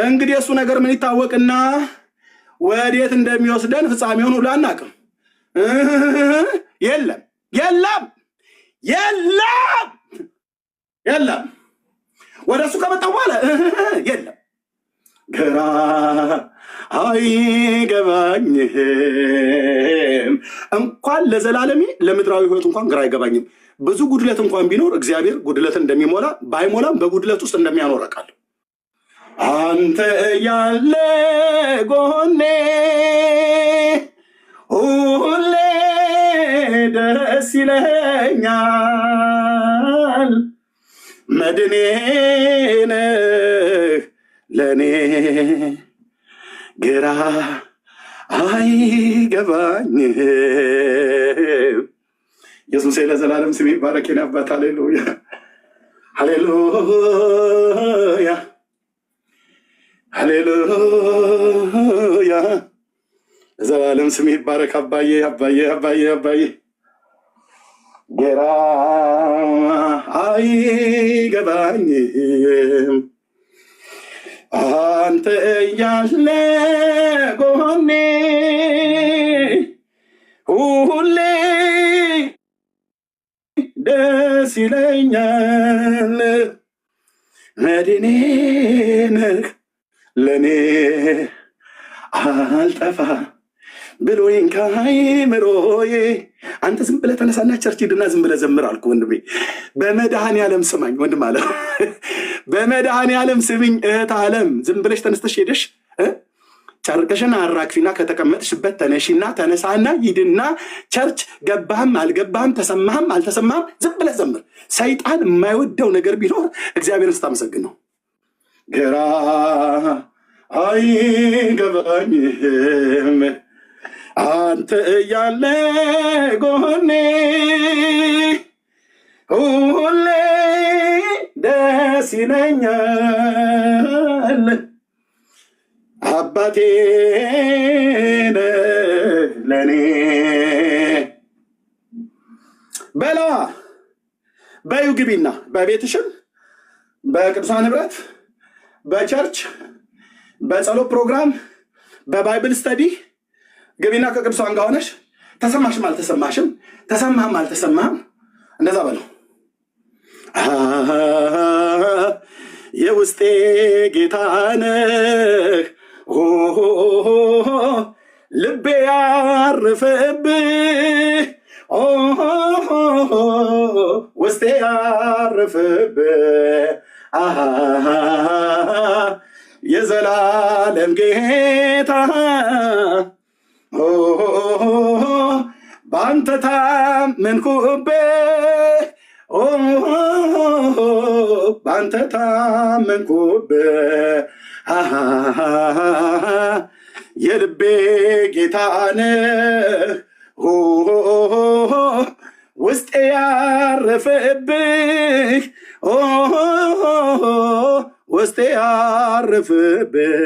እንግዲህ የእሱ ነገር ምን ይታወቅና ወዴት እንደሚወስደን ፍጻሜውን ሁሉ አናውቅም። የለም የለም የለም የለም። ወደ እሱ ከመጣሁ በኋላ የለም። ግራ አይገባኝም። እንኳን ለዘላለሜ ለምድራዊ ሕይወት እንኳን ግራ አይገባኝም። ብዙ ጉድለት እንኳን ቢኖር እግዚአብሔር ጉድለትን እንደሚሞላ፣ ባይሞላም በጉድለት ውስጥ እንደሚያኖር አውቃለሁ። አንተ ያለ ጎኔ ሁሌ ደስ ይለኛል፣ መድኔ ነህ ለእኔ፣ ግራ አይገባኝም። ኢየሱስ ለዘላለም ስም ይባረክ። የኔ አባት ሃሌሉያ፣ ሃሌሉያ፣ ሃሌሉያ። ለዘላለም ስም ይባረክ። አባዬ፣ አባዬ፣ አባዬ፣ አባዬ፣ ግራ አይገባኝም። አንተ እያለ ጎኔ ሁሌ ደስ ይለኛል፣ መድኔ ነህ ለእኔ፣ አልጠፋ ብሎኝ ከአይምሮዬ። አንተ ዝም ብለህ ተነሳና church ሂድና ዝም ብለህ ዘምር አልኩህ ወንድሜ። በመድኃኔ ዓለም ስማኝ ወንድም አለ፣ በመድኃኔ ዓለም ስሚኝ እህት ዓለም፣ ዝም ብለሽ ተነስተሽ ሄደሽ ጨርቅሽን አራግፊና ከተቀመጥሽበት ተነሺና ተነሳና ሂድና church ገባህም አልገባህም፣ ተሰማህም አልተሰማህም ዝም ብለህ ዘምር። ሰይጣን የማይወደው ነገር ቢኖር እግዚአብሔርን ስታመሰግን ነው። ግራ አይገባኝም፣ አንተ እያለ ጎኔ ሁሌ ደስ ይለኛል፣ አባቴ ነህ ለኔ። በላ በዩ ግቢና በቤትሽም በቅዱሳን ህብረት በ church በጸሎት ፕሮግራም በ Bible study ግቢና ከቅዱሳን ጋር ሆነሽ ተሰማሽም አልተሰማሽም፣ ተሰማህም አልተሰማህም እንደዛ በለው። የውስጤ ጌታ ነህ፣ ልቤ ያረፈብህ፣ ውስጤ ያረፈብህ፣ የዘላለም ጌታ፣ በአንተ ታመንኩብህ፣ በአንተ ታመንኩብህ፣ የልቤ ጌታ ነህ፣ ውስጤ ያረፈብህ፣ ውስጤ ያረፈብህ፣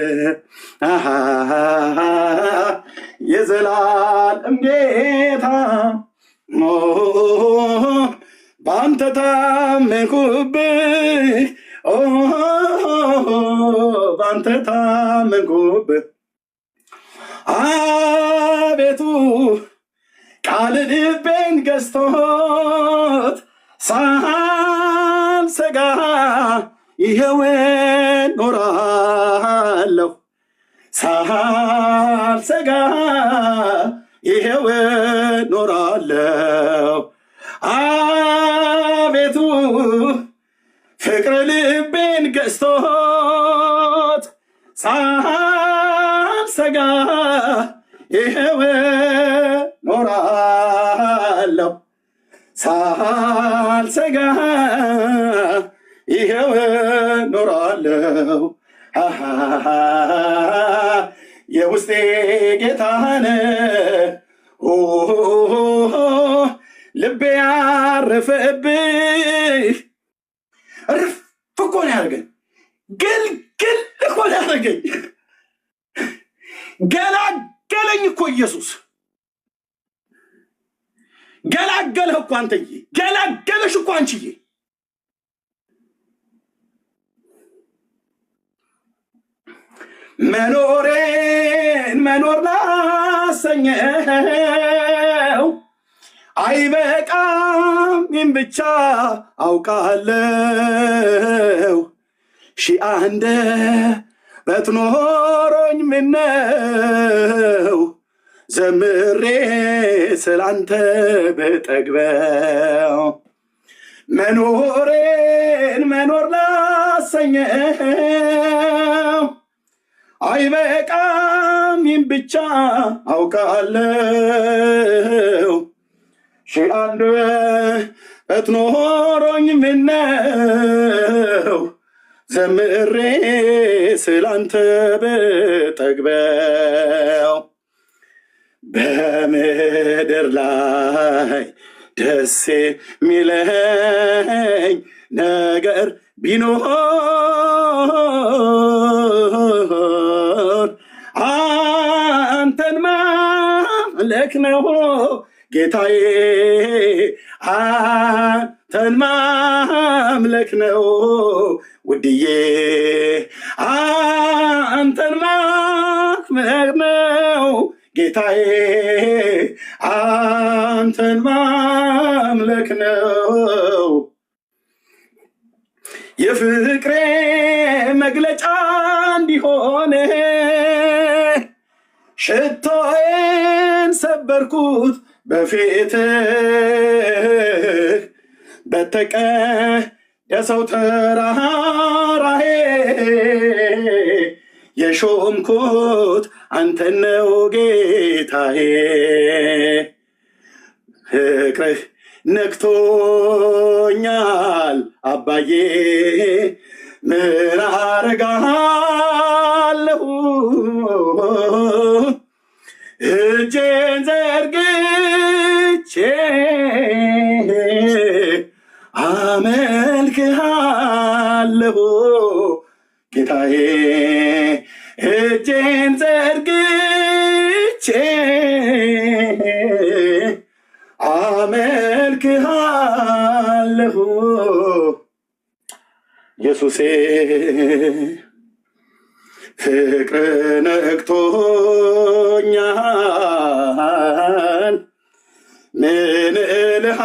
የዘላለም ጌታ፣ በአንተ ታመንኩብህ፣ በአንተ ታመንኩብህ። አቤቱ ቃል ልቤን ገዝቶት ሳልሰጋ ይኸው እኖራለሁ፣ ሳልሰጋ ይኸው እኖራለሁ። አቤቱ ፍቅር ልቤን ገዝቶት ሳልሰጋ ይኸው እኖራለሁ፣ ሳልሰጋ ይኸው እኖራለሁ። የውስጤ ጌታነ ልቤ ያረፈብህ። እርፍ እኮ ነው ያደረገኝ። ግልግል እኮ ነው ያደረገኝ። ገላገለኝ እኮ ኢየሱስ፣ ገላገለህ እኮ አንተዬ፣ ገላገለሽ እኮ አንቺዬ። መኖሬን መኖር ላሰኘው አይበቃም፣ ይህን ብቻ አውቃለሁ። ሺህ አንደበት ኖሮኝ ምነው ዘምሬ ስላንተ ብጠግበው መኖሬን መኖር ላሰኘው አይበቃም፣ ይህን ብቻ አውቃለሁ። ሺህ አንደበት ኖሮኝ ምነው ዘምሬ ስላንተ ብጠግበው። በምድር ላይ ደስ የሚለኝ ነገር ቢኖር አንተን ማምለክ ነው ጌታዬ፣ አንተን ማምለክ ነው ውድዬ፣ አንተን ማምለክ ነው ጌታዬ፣ አንተን ማምለክ ነው። የፍቅሬ መግለጫ እንዲሆን ሽቶዬን ሰበርኩት በፊትህ፣ በተቀደሰው ተራራዬ የሾምኩት አንተን ነው ጌታዬ። ፍቅርህ ነክቶኛል አባዬ፣ ምን አረጋለሁ? እጄን ዘርግቼ አመልክሃለሁ ጌታዬ፣ እጄን ዘርግቼ አመልክሃለሁ ኢየሱሴ። ፍቅር ነክቶኛል፣ ምን እልሃለሁ?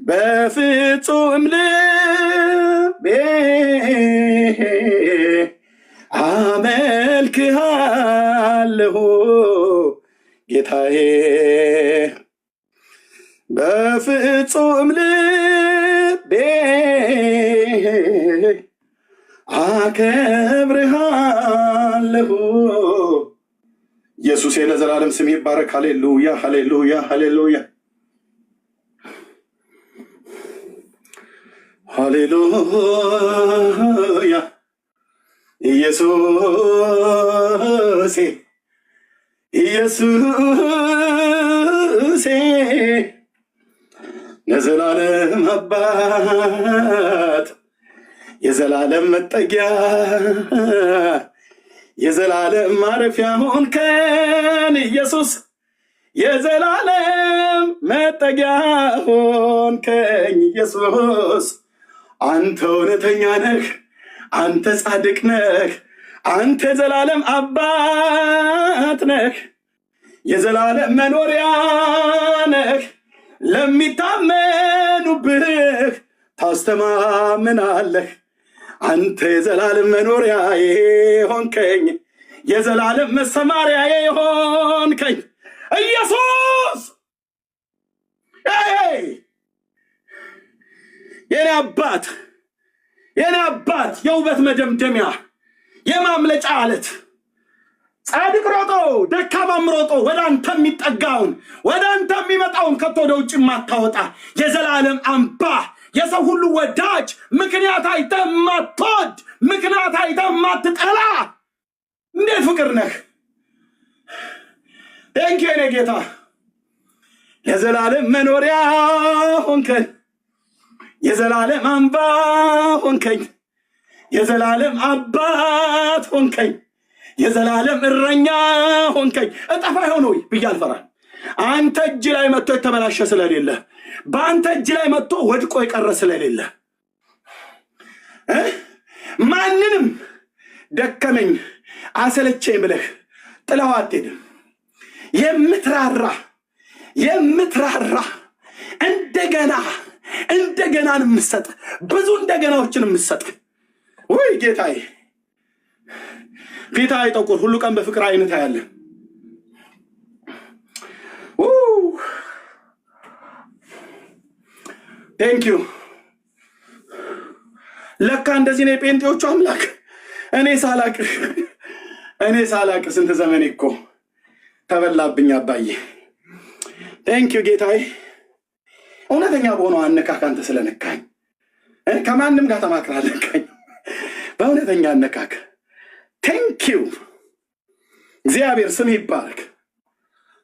በፍጹም ልቤ አመልክሃለሁ ጌታዬ፣ በፍጹም ልቤ አከብርሃለሁ። ኢየሱስ ለዘላለም ስም ይባረክ። ሃሌሉያ፣ ሃሌሉያ፣ ሃሌሉያ፣ ሃሌሉያ። ኢየሱሴ፣ ኢየሱሴ፣ ለዘላለም አባት፣ የዘላለም መጠጊያ፣ የዘላለም ማረፊያ ሆንከን ኢየሱስ፣ የዘላለም መጠጊያ ሆንከኝ ኢየሱስ። አንተ እውነተኛ ነህ፣ አንተ ጻድቅ ነህ፣ አንተ የዘላለም አባት ነህ፣ የዘላለም መኖሪያ ነህ። ለሚታመኑብህ ታስተማምናለህ። አንተ የዘላለም መኖሪያዬ ሆንከኝ፣ የዘላለም መሰማሪያዬ ሆንከኝ ኢየሱስ። ኤይ! የኔ አባት፣ የኔ አባት፣ የውበት መደምደሚያ፣ የማምለጫ አለት፣ ጻድቅ ሮጦ ደካማም ሮጦ ወደ አንተ የሚጠጋውን፣ ወደ አንተ የሚመጣውን ከቶ ወደ ውጭ የማታወጣ፣ የዘላለም አምባ፣ የሰው ሁሉ ወዳጅ፣ ምክንያት አይተህ የማትወድ፣ ምክንያት አይተህ የማትጠላ፣ እንዴት ፍቅር ነህ! Thank you የኔ ጌታ፣ የዘላለም መኖሪያ ሆንከን፣ የዘላለም አምባ ሆንከኝ፣ የዘላለም አባት ሆንከኝ፣ የዘላለም እረኛ ሆንከኝ። እጠፋ ይሆን ወይ ብዬ አልፈራም። አንተ እጅ ላይ መጥቶ የተበላሸ ስለሌለ፣ በአንተ እጅ ላይ መጥቶ ወድቆ የቀረ ስለሌለ እ ማንንም ደከመኝ አሰለቸኝ ብለህ ጥለው አትሄድም። የምትራራ፣ የምትራራ፣ እንደገና እንደገናን የምትሰጥ፣ ብዙ እንደገናዎችን የምትሰጥ፣ ወይ ጌታዬ ፊትህ አይጠቁር፣ ሁሉ ቀን በፍቅር አይነት ያለ። Thank you። ለካ እንደዚህ ነው የጴንጤዎቹ አምላክ። እኔ ሳላቅ ስንት ዘመኔ እኮ ተበላብኝ አባዬ። Thank you ጌታዬ። እውነተኛ በሆነው አነካክ አንተ ስለነካኝ፣ ከማንም ጋር ተማክረህ አልነካኝ። በእውነተኛ አነካክ thank you። እግዚአብሔር ስም ይባረክ፣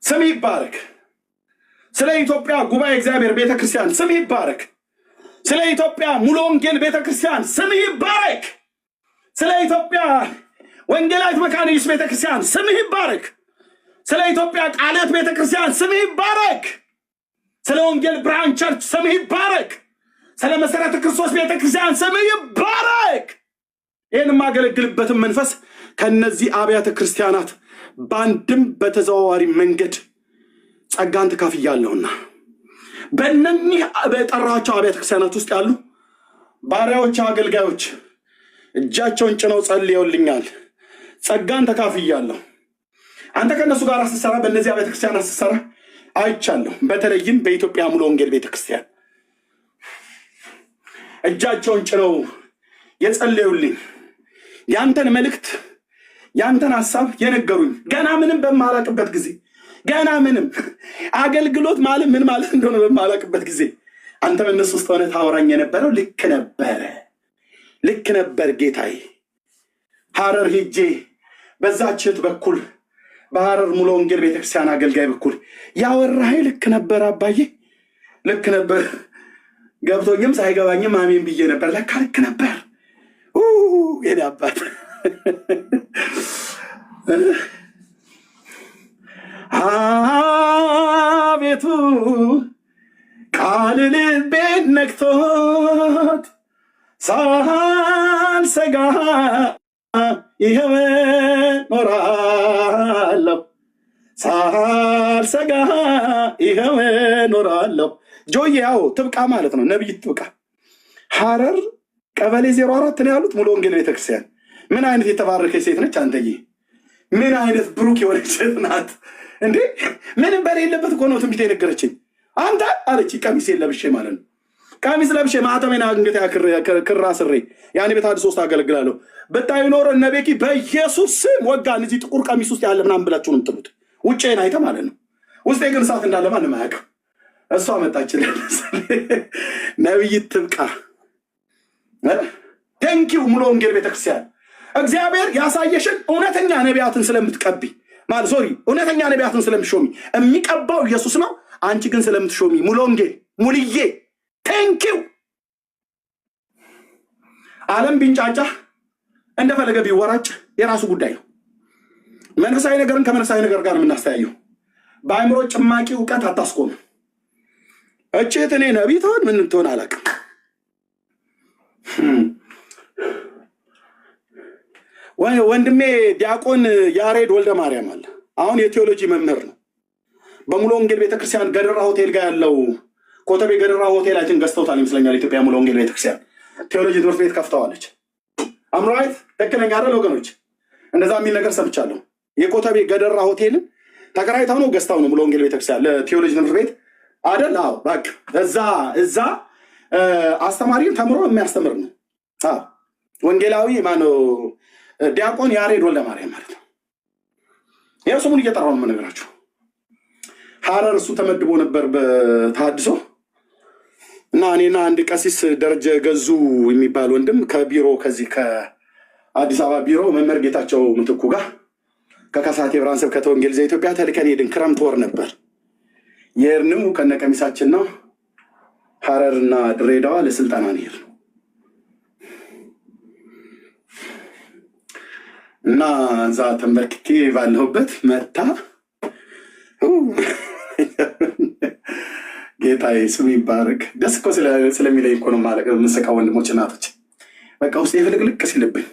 ስም ይባረክ። ስለ ኢትዮጵያ ጉባኤ እግዚአብሔር ቤተክርስቲያን ስም ይባረክ። ስለ ኢትዮጵያ ሙሉ ወንጌል ቤተክርስቲያን ስም ይባረክ። ስለ ኢትዮጵያ ወንጌላዊት መካነ ኢየሱስ ቤተክርስቲያን ስም ይባረክ። ስለ ኢትዮጵያ ቃለ ሕይወት ቤተክርስቲያን ስም ይባረክ። ስለ ወንጌል ብርሃን church ስም ይባረክ። ስለ መሰረተ ክርስቶስ ቤተክርስቲያን ስም ይባረክ። ይህን የማገለግልበትን መንፈስ ከነዚህ አብያተ ክርስቲያናት በአንድም በተዘዋዋሪ መንገድ ጸጋን ተካፍያለሁና በእነኚህ በጠራቸው አብያተ ክርስቲያናት ውስጥ ያሉ ባሪያዎች፣ አገልጋዮች እጃቸውን ጭነው ጸልየውልኛል። ጸጋን ተካፍያለሁ። አንተ ከእነሱ ጋር ስትሰራ፣ በእነዚህ አብያተ ክርስቲያናት ስትሰራ አይቻለሁ። በተለይም በኢትዮጵያ ሙሉ ወንጌል ቤተክርስቲያን እጃቸውን ጭነው የጸለዩልኝ፣ ያንተን መልእክት፣ ያንተን ሀሳብ የነገሩኝ፣ ገና ምንም በማላቅበት ጊዜ፣ ገና ምንም አገልግሎት ማለት ምን ማለት እንደሆነ በማላቅበት ጊዜ አንተ በእነሱ ውስጥ ሆነህ ታወራኝ የነበረው ልክ ነበረ፣ ልክ ነበር ጌታዬ። ሐረር ሄጄ በዛች እህት በኩል፣ በሐረር ሙሉ ወንጌል ቤተክርስቲያን አገልጋይ በኩል ያወራኸኝ ልክ ነበር አባዬ፣ ልክ ነበር። ገብቶኝም ሳይገባኝም አሜን ብዬ ነበር። ለካ ልክ ነበር። የኔ አባት፣ አቤቱ ቃል ልቤን ነክቶት ሳልሰጋ ይኸው እኖራለሁ፣ ሳልሰጋ ይኸው እኖራለሁ። ጆዬ ያው ትብቃ ማለት ነው። ነብይት ትብቃ ሐረር ቀበሌ 04 ነው ያሉት ሙሉ ወንጌል ቤተክርስቲያን። ምን አይነት የተባረከች ሴት ነች አንተዬ! ምን አይነት ብሩክ የሆነች ሴት ናት እንዴ! ምንም በሌለበት እኮ ነው ትንቢት የነገረችኝ። አንተ አለች፣ ቀሚሴን ለብሼ ማለት ነው። ቀሚስ ለብሼ፣ ማህተሜን አንገቴ ክራ ስሬ፣ ያኔ ቤት ሶስት አገለግላለሁ። ብታዩ ኖሮ እነ ቤኪ በኢየሱስ ስም ወጋን እዚህ ጥቁር ቀሚስ ውስጥ ያለ ምናምን ብላችሁ ነው የምትሉት። ውጭን አይተ ማለት ነው። ውስጤ ግን እሳት እንዳለ ማንም አያውቅም። እሷ መጣችልን። ነብይት ትብቃ thank you። ሙሉ ወንጌል ቤተክርስቲያን፣ እግዚአብሔር ያሳየሽን እውነተኛ ነቢያትን ስለምትቀቢ፣ ማለት sorry፣ እውነተኛ ነቢያትን ስለምትሾሚ፣ የሚቀባው ኢየሱስ ነው። አንቺ ግን ስለምትሾሚ ሙሉ ወንጌል ሙልዬ thank you። ዓለም ቢንጫጫ፣ እንደፈለገ ቢወራጭ የራሱ ጉዳይ ነው። መንፈሳዊ ነገርን ከመንፈሳዊ ነገር ጋር የምናስተያየው በአእምሮ ጭማቂ እውቀት አታስቆምም። እችት እኔ ነቢይ ትሆን ምን ትሆን አላውቅም። ወንድሜ ዲያቆን ያሬድ ወልደ ማርያም አለ። አሁን የቴዎሎጂ መምህር ነው። በሙሉ ወንጌል ቤተክርስቲያን ገደራ ሆቴል ጋር ያለው፣ ኮተቤ ገደራ ሆቴላችን ገዝተውታል ይመስለኛል። ኢትዮጵያ ሙሉ ወንጌል ቤተክርስቲያን ቴዎሎጂ ትምህርት ቤት ከፍተዋለች። Am I right? ትክክለኛ አይደል ወገኖች? እንደዛ የሚል ነገር ሰምቻለሁ። የኮተቤ ገደራ ሆቴልን ተከራይተው ነው ገዝተው ነው ሙሉ ወንጌል ቤተክርስቲያን ለቴዎሎጂ ትምህርት ቤት አይደል? አዎ፣ በቃ እዛ አስተማሪን ተምሮ የሚያስተምር ነው። አዎ፣ ወንጌላዊ ማነው፣ ዲያቆን ያሬድ ወልደ ማርያም ማለት ነው። ያው ስሙን እየጠራው ነው የምነግራችሁ። ሐረር እሱ ተመድቦ ነበር በተሃድሶ እና እኔና አንድ ቀሲስ ደረጀ ገዙ የሚባል ወንድም ከቢሮ፣ ከዚህ ከአዲስ አበባ ቢሮ መምህር ጌታቸው ምትኩ ጋር ከከሳቴ ብርሃን ስብከተ ወንጌል ዘኢትዮጵያ ተልከን ሄድን። ክረምት ወር ነበር የሄድነው። ከነቀሚሳችን ነው። ሐረርና ድሬዳዋ ለስልጠና ነው የሄድነው እና እዛ ተንበርክኬ ባለሁበት መታ፣ ጌታዬ ስሙ ይባረክ። ደስ እኮ ስለሚለኝ እኮ ነው ማለት የምስቀው። ወንድሞች እናቶች፣ በቃ ውስጤ ፍልቅልቅ ሲልብኝ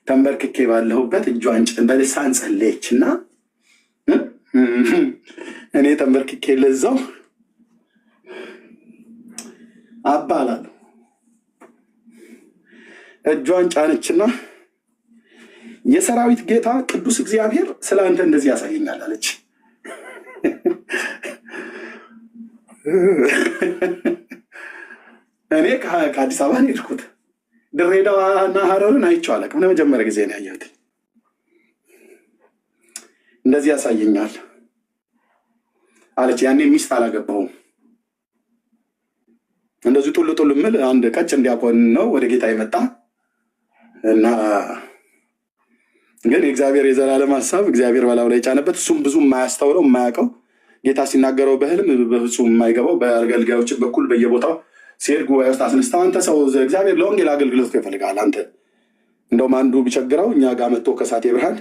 ተንበርክኬ ባለሁበት እጇን በልሳን ጸለየች እና እኔ ተንበርክኬ ለዛው አባ እላለሁ። እጇን ጫነችና የሰራዊት ጌታ ቅዱስ እግዚአብሔር ስለ አንተ እንደዚህ ያሳየኛል አለች። እኔ ከአዲስ አበባ ነው የሄድኩት። ድሬዳዋና ሀረርን አይቼው አላውቅም። ለመጀመሪያ ጊዜ ነው ያየሁት። እንደዚህ ያሳየኛል አለች። ያኔ ሚስት አላገባሁም። እንደዚሁ ጡል ጡል ምል አንድ ቀጭን ዲያቆን ነው ወደ ጌታ የመጣ እና ግን የእግዚአብሔር የዘላለም ሀሳብ እግዚአብሔር በላዩ ላይ የጫነበት፣ እሱም ብዙ የማያስተውለው፣ የማያውቀው፣ ጌታ ሲናገረው በህልም በፍጹም የማይገባው፣ በአገልጋዮች በኩል በየቦታው ሲሄድ ጉባኤ ውስጥ አስነስተው አንተ ሰው እግዚአብሔር ለወንጌል አገልግሎት እኮ ይፈልጋል። አንተ እንደውም አንዱ ቢቸግረው እኛ ጋር መጥቶ ከሳቴ ብርሃን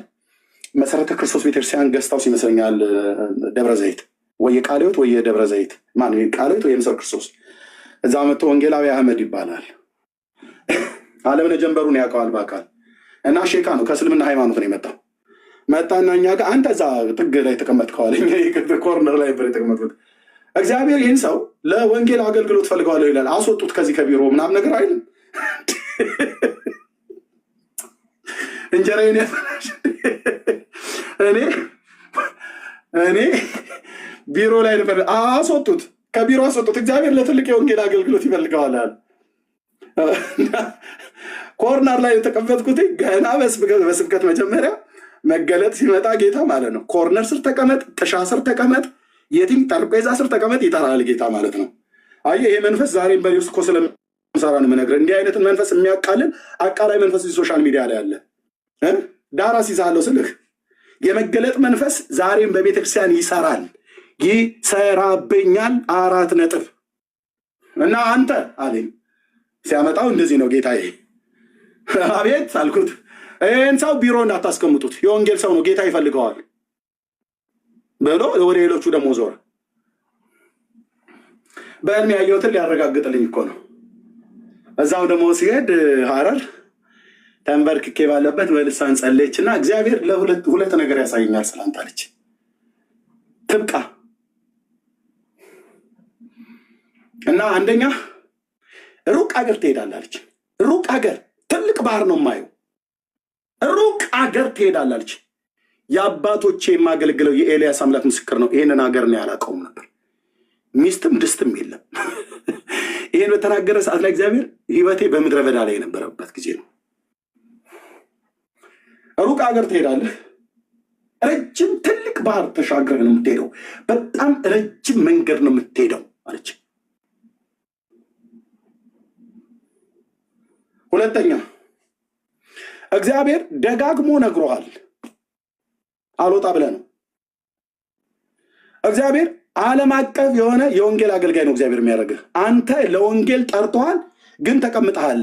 መሰረተ ክርስቶስ ቤተክርስቲያን guest house ይመስለኛል ደብረ ዘይት ወይ የቃለ ሕይወት ወይ የደብረ ዘይት፣ ማነው የቃለ ሕይወት ወይ የመሰረተ ክርስቶስ፣ እዛ መጥቶ ወንጌላዊ አህመድ ይባላል። አለምነህ ጀንበሩን ያውቀዋል በአካል እና ሼካ ነው፣ ከእስልምና ሃይማኖት ነው የመጣው። መጣና እኛ ጋር አንተ እዛ ጥግ ላይ ተቀመጥከዋል፣ corner ላይ ነበር የተቀመጥኩት። እግዚአብሔር ይህን ሰው ለወንጌል አገልግሎት ፈልገዋለሁ ይላል። አስወጡት ከዚህ ከቢሮ ምናምን ነገር አይልም። እንጀራዬን ያበላሽ። እኔ ቢሮ ላይ ነበር። አስወጡት፣ ከቢሮ አስወጡት። እግዚአብሔር ለትልቅ የወንጌል አገልግሎት ይፈልገዋል አለ። Corner ላይ የተቀመጥኩት ገና በስብከት መጀመሪያ መገለጥ ሲመጣ ጌታ ማለት ነው። Corner ስር ተቀመጥ፣ ጥሻ ስር ተቀመጥ፣ የትም ጠረጴዛ ስር ተቀመጥ፣ ይጠራል ጌታ ማለት ነው። አየህ፣ ይሄ መንፈስ ዛሬም በእኔ ውስጥ እኮ ስለምሰራ ነው የምነግርህ። እንዲህ አይነትን መንፈስ የሚያቃልል አቃላይ መንፈስ እዚህ social media ላይ አለ። ዳራ ሲዛለሁ ስልህ የመገለጥ መንፈስ ዛሬም በቤተክርስቲያን ይሰራል፣ ይሰራብኛል። አራት ነጥብ። እና አንተ አለኝ፣ ሲያመጣው እንደዚህ ነው ጌታዬ። አቤት አልኩት። ይህን ሰው ቢሮ እንዳታስቀምጡት፣ የወንጌል ሰው ነው፣ ጌታ ይፈልገዋል ብሎ ወደ ሌሎቹ ደግሞ ዞረ። በህልም ያየሁትን ሊያረጋግጥልኝ እኮ ነው። እዛው ደግሞ ሲሄድ ሀረር ተንበርክኬ ባለበት በልሳን ጸለየች እና እግዚአብሔር ለሁለት ሁለት ነገር ያሳየኛል ስላንተ አለች። ትብቃ እና አንደኛ ሩቅ አገር ትሄዳለህ አለች። ሩቅ አገር፣ ትልቅ ባህር ነው የማየው። ሩቅ አገር ትሄዳለህ አለች። የአባቶቼ የማገለግለው የኤልያስ አምላክ ምስክር ነው። ይሄንን ሀገር ነው ያላውቀውም ነበር። ሚስትም ድስትም የለም። ይሄን በተናገረ ሰዓት ላይ እግዚአብሔር ህይወቴ በምድረ በዳ ላይ የነበረበት ጊዜ ነው። ሩቅ ሀገር ትሄዳለህ። ረጅም ትልቅ ባህር ተሻግረህ ነው የምትሄደው። በጣም ረጅም መንገድ ነው የምትሄደው አለች። ሁለተኛ እግዚአብሔር ደጋግሞ ነግሮሃል፣ አልወጣ ብለህ ነው። እግዚአብሔር ዓለም አቀፍ የሆነ የወንጌል አገልጋይ ነው እግዚአብሔር የሚያደርግህ። አንተ ለወንጌል ጠርቶሃል፣ ግን ተቀምጠሃል።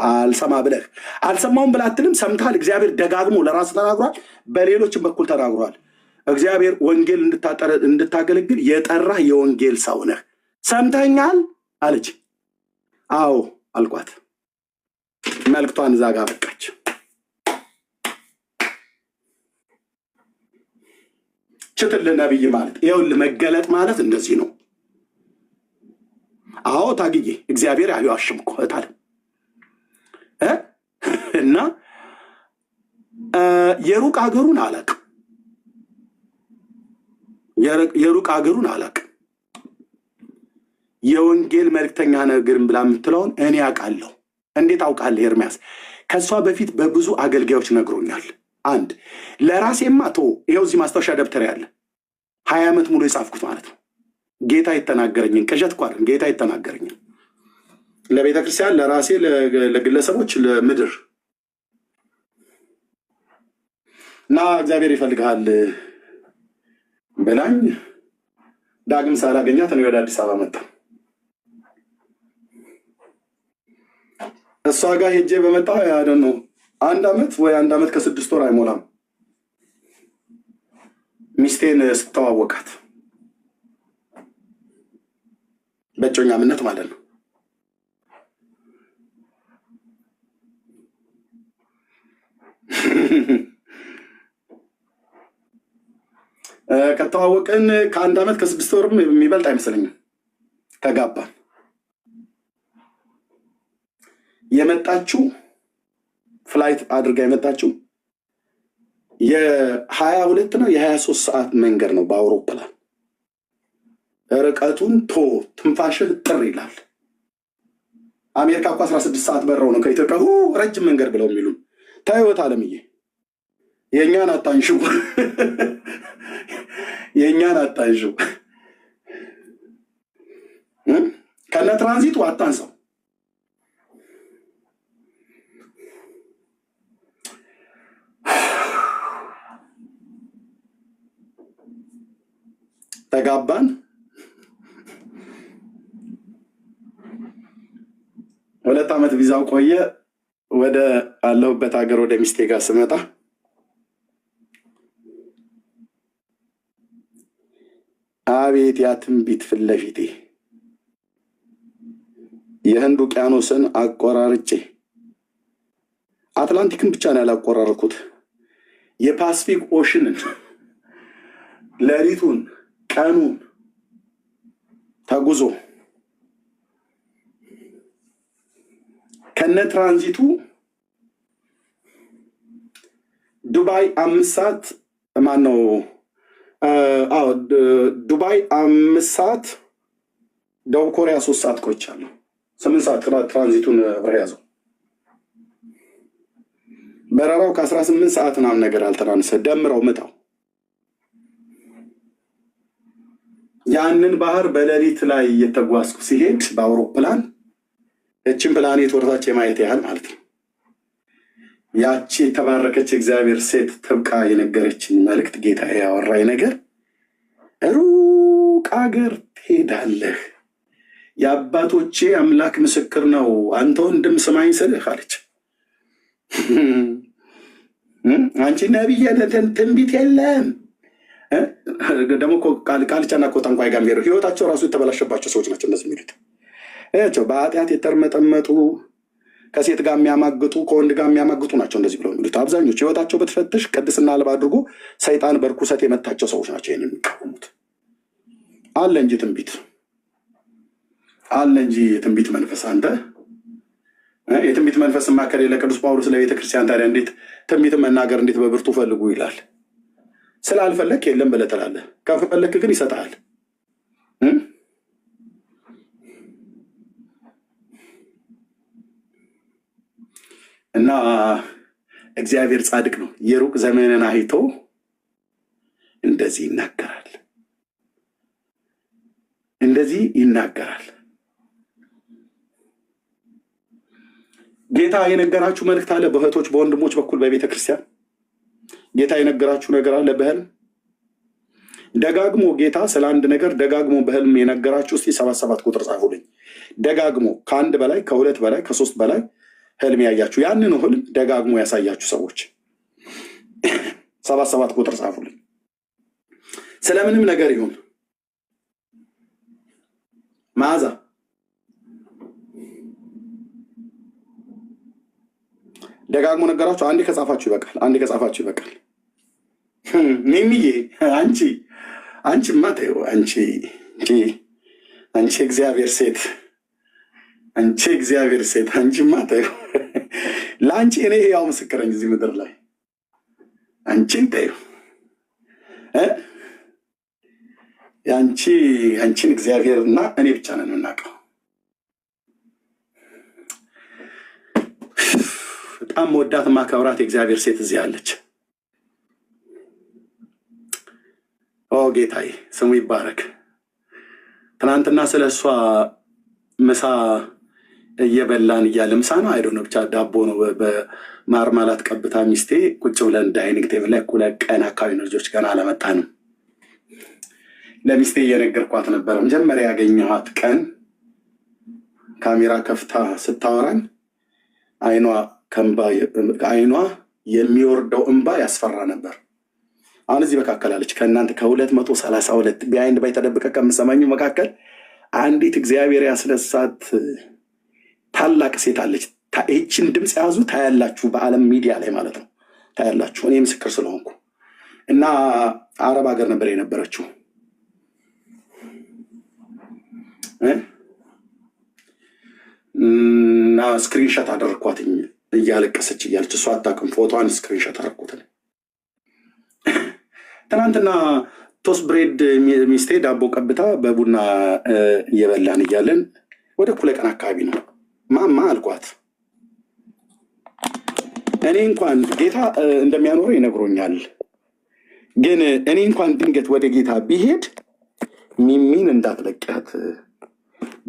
አልሰማ ብለህ፣ አልሰማውም ብለህ አትልም፣ ሰምተሃል። እግዚአብሔር ደጋግሞ ለራስ ተናግሯል፣ በሌሎችም በኩል ተናግሯል። እግዚአብሔር ወንጌል እንድታገለግል የጠራህ የወንጌል ሰው ነህ። ሰምተኛል አለች። አዎ አልኳት። መልክቷን እዛ ጋር በቃች። ችትልህ ነብይ ማለት ይኸውልህ፣ መገለጥ ማለት እንደዚህ ነው። አዎ ታግዬ፣ እግዚአብሔር አይዋሽም እኮ እታል እና የሩቅ ሀገሩን አላቅም፣ የሩቅ ሀገሩን አላቅም። የወንጌል መልክተኛ ነህ ብላ የምትለውን እኔ አውቃለሁ። እንዴት አውቃለህ ኤርሚያስ? ከእሷ በፊት በብዙ አገልጋዮች ነግሮኛል። አንድ ለራሴማ ቶ ይኸው እዚህ ማስታወሻ ደብተር ያለ 20 ዓመት ሙሉ የጻፍኩት ማለት ነው። ጌታ የተናገረኝን፣ ቅዠት እኮ አይደለም፣ ጌታ የተናገረኝን ለቤተ ክርስቲያን፣ ለራሴ፣ ለግለሰቦች፣ ለምድር እና እግዚአብሔር ይፈልግሃል ብላኝ ዳግም ሳላገኛት እኔ ወደ አዲስ አበባ መጣሁ። እሷ ጋር ሄጄ በመጣ ያደ ነው አንድ ዓመት ወይ አንድ ዓመት ከ6 ወር አይሞላም ሚስቴን ስተዋወቃት በእጮኛምነት ማለት ነው። ከተዋወቅን ከአንድ ዓመት ከ6 ወርም የሚበልጥ አይመስለኝም። ተጋባን። የመጣችው flight አድርጋ የመጣችው የ22 ነው የ23 ሰዓት መንገድ ነው በአውሮፕላን። ርቀቱን ቶ ትንፋሽህ ጥር ይላል። አሜሪካ እኮ 16 ሰዓት በረው ነው ከኢትዮጵያ ረጅም መንገድ ብለው የሚሉ ታይወት አለምዬ፣ የእኛን አታንሺው፣ የእኛን አታንሺው፣ ከነ ትራንዚቱ አታንሰው። ተጋባን። 2 ዓመት ቪዛው ቆየ። ወደ አለሁበት ሀገር ወደ ሚስቴ ጋር ስመጣ አቤት ያ ትንቢት ፊት ለፊቴ የህንድ ውቅያኖስን አቆራርጬ አትላንቲክን ብቻ ነው ያላቆራረኩት፣ የ Pacific Ocean ን ሌሊቱን ቀኑን ተጉዞ ከነ ትራንዚቱ ዱባይ 5 ሰዓት ማነው? አዎ ዱባይ 5 ሰዓት፣ ደቡብ ኮሪያ 3 ሰዓት ቆይቻለሁ። 8 ሰዓት ትራንዚቱን አብረህ ያዘው። በረራው ከ18 ሰዓት ምናምን ነገር አልተናነሰ። ደምረው ምታው። ያንን ባህር በሌሊት ላይ እየተጓዝኩ ሲሄድ በአውሮፕላን እችን ፕላኔት ወደታች የማየት ያህል ማለት ነው። ያቺ የተባረከች እግዚአብሔር ሴት ትብቃ የነገረችኝ መልእክት፣ ጌታ ያወራኝ ነገር ሩቅ አገር ትሄዳለህ፣ የአባቶቼ አምላክ ምስክር ነው፣ አንተ ወንድም ስማኝ ስልህ አለች። አንቺ ነቢይ ትንቢት የለም ደግሞ ቃልቻና እኮ ጠንቋይ ጋር የሚሄዱ ህይወታቸው ራሱ የተበላሸባቸው ሰዎች ናቸው እንደዚህ የሚሉት። እያቸው በኃጢአት የተርመጠመጡ፣ ከሴት ጋር የሚያማግጡ፣ ከወንድ ጋር የሚያማግጡ ናቸው እንደዚህ ብለው የሚሉት አብዛኞቹ። ህይወታቸው ብትፈትሽ ቅድስና አልባ አድርጎ ሰይጣን በርኩሰት የመታቸው ሰዎች ናቸው ይህን የሚቃወሙት። አለ እንጂ ትንቢት አለ እንጂ የትንቢት መንፈስ፣ አንተ የትንቢት መንፈስማ ከሌለ ቅዱስ ጳውሎስ ለቤተ ክርስቲያን ታዲያ እንዴት ትንቢትን መናገር እንዴት በብርቱ ፈልጉ ይላል? ስላልፈለክ የለም ብለህ ትላለህ። ከፈለክ ግን ይሰጥሃል። እና እግዚአብሔር ጻድቅ ነው። የሩቅ ዘመንን አይቶ እንደዚህ ይናገራል፣ እንደዚህ ይናገራል። ጌታ የነገራችሁ መልእክት አለ በእህቶች በወንድሞች በኩል በቤተ ክርስቲያን ጌታ የነገራችሁ ነገር አለ በህልም ደጋግሞ? ጌታ ስለ አንድ ነገር ደጋግሞ በህልም የነገራችሁ እስቲ 77 ቁጥር ጻፉልኝ። ደጋግሞ ከአንድ በላይ፣ ከሁለት በላይ፣ ከሶስት በላይ ህልም ያያችሁ፣ ያንኑ ህልም ደጋግሞ ያሳያችሁ ሰዎች 77 ቁጥር ጻፉልኝ። ስለምንም ነገር ይሁን። መዓዛ ደጋግሞ ነገራችሁ። አንዴ ከጻፋችሁ ይበቃል። አንዴ ከጻፋችሁ ይበቃል። ሚሚዬ አንቺማ ተይው። አንቺ እግዚአብሔር ሴት፣ አንቺ እግዚአብሔር ሴት፣ አንቺማ ተይው። ለአንቺ እኔ ሕያው ምስክረኝ እዚህ ምድር ላይ። አንቺን ተይው። አንቺ አንቺን እግዚአብሔርና እኔ ብቻ ነን የምናውቀው። በጣም መወዳት ማከብራት የእግዚአብሔር ሴት እዚህ አለች። ኦ ጌታዬ ስሙ ይባረክ። ትናንትና ስለ እሷ ምሳ እየበላን እያለ፣ ምሳ ነው አይዶ ነው ብቻ ዳቦ ነው በማርማላት ቀብታ ሚስቴ፣ ቁጭ ብለን dining table ላይ እኩለ ቀን አካባቢ ነው፣ ልጆች ገና አለመጣንም። ለሚስቴ እየነገርኳት ነበረ። መጀመሪያ ያገኘኋት ቀን ካሜራ ከፍታ ስታወራኝ አይኗ አይኗ የሚወርደው እንባ ያስፈራ ነበር። አሁን እዚህ መካከል አለች። ከእናንተ ከ232 behind by ተደብቀ ከምሰማኙ መካከል አንዲት እግዚአብሔር ያስነሳት ታላቅ ሴት አለች። ይህችን ድምፅ የያዙ ታያላችሁ፣ በዓለም ሚዲያ ላይ ማለት ነው ታያላችሁ። እኔ ምስክር ስለሆንኩ። እና አረብ ሀገር ነበር የነበረችው እ? እና screenshot አደረግኳትኝ እያለቀሰች እያለች፣ እሷ አታውቅም። ፎቶዋን screenshot አደረግኩት። ትናንትና toast bread ሚስቴ ዳቦ ቀብታ በቡና እየበላን እያለን ወደ እኩለ ቀን አካባቢ ነው። ማማ አልኳት፣ እኔ እንኳን ጌታ እንደሚያኖረው ይነግሮኛል። ግን እኔ እንኳን ድንገት ወደ ጌታ ቢሄድ ሚሚን እንዳትለቂያት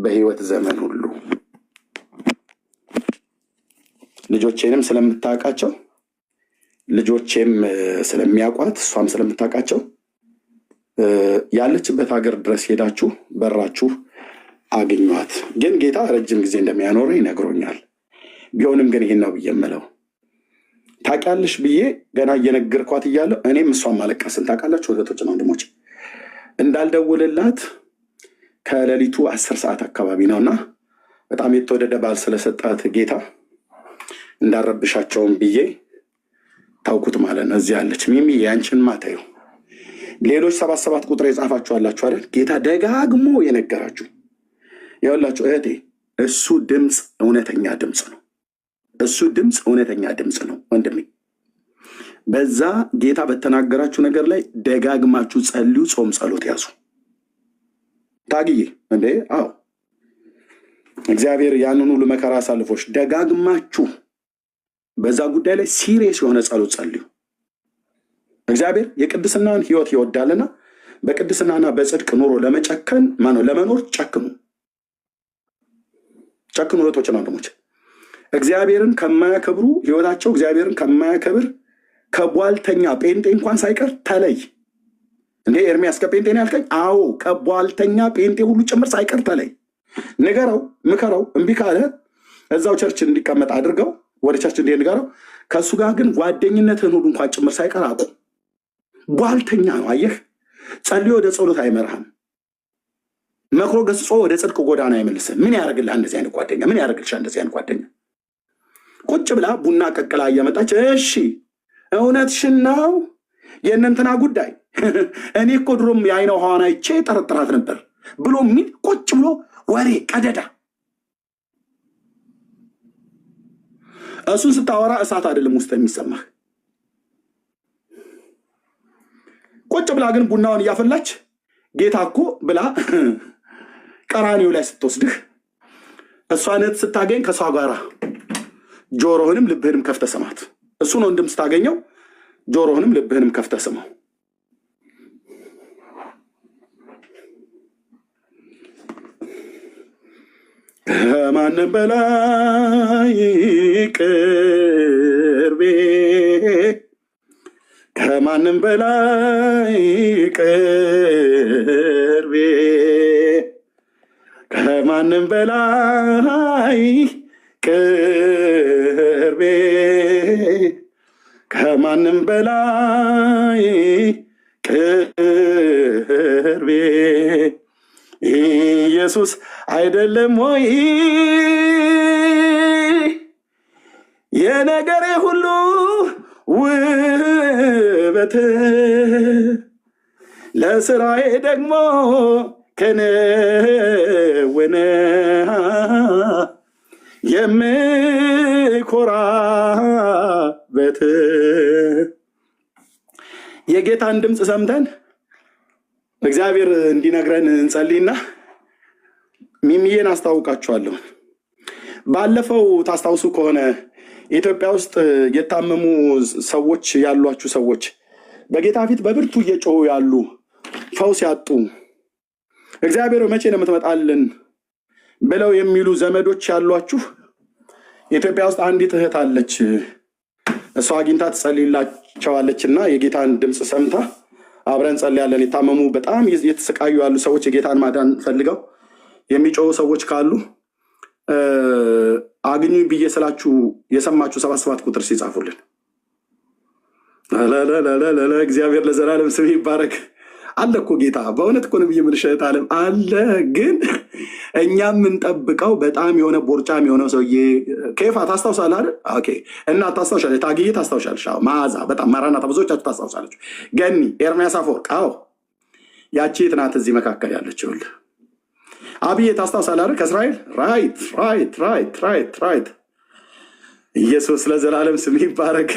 በህይወት ዘመን ሁሉ፣ ልጆቼንም ስለምታውቃቸው፣ ልጆቼም ስለሚያውቋት፣ እሷም ስለምታውቃቸው ያለችበት ሀገር ድረስ ሄዳችሁ በራችሁ አግኟት። ግን ጌታ ረጅም ጊዜ እንደሚያኖረኝ ይነግሮኛል። ቢሆንም ግን ይሄን ነው ብዬ የምለው፣ ታውቂያለሽ ብዬ ገና እየነገርኳት እያለሁ እኔም እሷም አለቀስን። ታውቃላችሁ እህቶችና ወንድሞች፣ እንዳልደውልላት ከሌሊቱ 10 ሰዓት አካባቢ ነው እና በጣም የተወደደ ባል ስለሰጣት ጌታ እንዳረብሻቸውም ብዬ ታውኩት ማለት ነው። እዚህ ያለች ሚሚ ያንቺን ማታዩ ሌሎች 77 ቁጥር የጻፋችሁ አላችሁ አይደል? ጌታ ደጋግሞ የነገራችሁ ይኸውላችሁ እህቴ፣ እሱ ድምፅ እውነተኛ ድምፅ ነው። እሱ ድምፅ እውነተኛ ድምፅ ነው ወንድሜ። በዛ ጌታ በተናገራችሁ ነገር ላይ ደጋግማችሁ ጸልዩ፣ ጾም ጸሎት ያዙ። ታግዬ እንዴ፣ አዎ፣ እግዚአብሔር ያንን ሁሉ መከራ አሳልፎች ደጋግማችሁ በዛ ጉዳይ ላይ serious የሆነ ጸሎት ጸልዩ። እግዚአብሔር የቅድስናን ህይወት ይወዳልና በቅድስናና በጽድቅ ኑሮ ለመጨከን ማነው ለመኖር ጨክኑ፣ ጨክኑ። እህቶችና ወንድሞች፣ እግዚአብሔርን ከማያከብሩ፣ ህይወታቸው እግዚአብሔርን ከማያከብር ከቧልተኛ ጴንጤ እንኳን ሳይቀር ተለይ። እንዴ ኤርሚያስ፣ ከጴንጤ ነው ያልከኝ? አዎ፣ ከቧልተኛ ጴንጤ ሁሉ ጭምር ሳይቀር ተለይ። ንገረው፣ ምከረው። እምቢ ካለ እዛው church እንዲቀመጥ አድርገው፣ ወደ church እንዲሄድ ንገረው። ከእሱ ጋር ግን ጓደኝነትህን ሁሉ እንኳን ጭምር ሳይቀር አቁም። ቧልተኛ ነው። አየህ፣ ጸልዮ ወደ ጸሎት አይመራህም። መክሮ ገስጾ ወደ ጽድቅ ጎዳና አይመልስም። ምን ያደርግልሃል እንደዚህ አይነት ጓደኛ? ምን ያደርግልሻል እንደዚህ አይነት ጓደኛ? ቁጭ ብላ ቡና ቀቅላ እያመጣች፣ እሺ እውነትሽን ነው የእነንትና ጉዳይ፣ እኔ እኮ ድሮም የአይነ ውሃዋን አይቼ ጠረጥራት ነበር ብሎ የሚል ቁጭ ብሎ ወሬ ቀደዳ። እሱን ስታወራ እሳት አይደለም ውስጥ የሚሰማህ። ቁጭ ብላ ግን ቡናውን እያፈላች ጌታ እኮ ብላ ቀራኒው ላይ ስትወስድህ፣ እሷን እህት ስታገኝ ከእሷ ጋራ ጆሮህንም ልብህንም ከፍተህ ስማት። እሱን ወንድም ስታገኘው ጆሮህንም ልብህንም ከፍተህ ስማው። ከማንም በላይ ቅርቤ፣ ከማንም በላይ ቅርቤ፣ ከማንም በላይ ቅርቤ፣ ከማንም በላይ ቅርቤ ኢየሱስ አይደለም ወይ የነገሬ ሁሉ ውበት፣ ለስራዬ ደግሞ ክንውን የምኮራበት። የጌታን ድምፅ ሰምተን እግዚአብሔር እንዲነግረን እንጸልይና ሚሚዬን አስታውቃችኋለሁ። ባለፈው ታስታውሱ ከሆነ ኢትዮጵያ ውስጥ የታመሙ ሰዎች ያሏችሁ ሰዎች፣ በጌታ ፊት በብርቱ እየጮሁ ያሉ፣ ፈውስ ያጡ፣ እግዚአብሔር መቼ ነው የምትመጣልን ብለው የሚሉ ዘመዶች ያሏችሁ፣ ኢትዮጵያ ውስጥ አንዲት እህት አለች። እሷ አግኝታ ትጸልይላቸዋለች እና የጌታን ድምፅ ሰምታ አብረን እንጸልያለን። የታመሙ፣ በጣም የተሰቃዩ ያሉ ሰዎች፣ የጌታን ማዳን ፈልገው የሚጮሁ ሰዎች ካሉ አግኙኝ ብዬ ስላችሁ የሰማችሁ 77 ቁጥር ሲጻፉልን። ለለለለለ እግዚአብሔር ለዘላለም ስም ይባረክ። አለ እኮ ጌታ፣ በእውነት እኮ ነው ብዬ የምልሽ እህት ዓለም አለ። ግን እኛ የምንጠብቀው በጣም የሆነ ቦርጫም የሆነ ሰውዬ፣ ኬፋ ታስታውሳለህ አይደል? Okay፣ እና ታስታውሻለሽ፣ ታግዬ ታስታውሻለሽ። አዎ፣ መዓዛ በጣም ማራናታ ብዙዎቻችሁ ታስታውሳለች። ገኒ፣ ኤርሚያስ አፈወርቅ። አዎ፣ ያቺ የት ናት? እዚህ መካከል ያለችው። አብዬ ታስታውሳለህ አይደል? ከእስራኤል። Right, right, right, right, right። ኢየሱስ ለዘላለም ስም ይባረክ።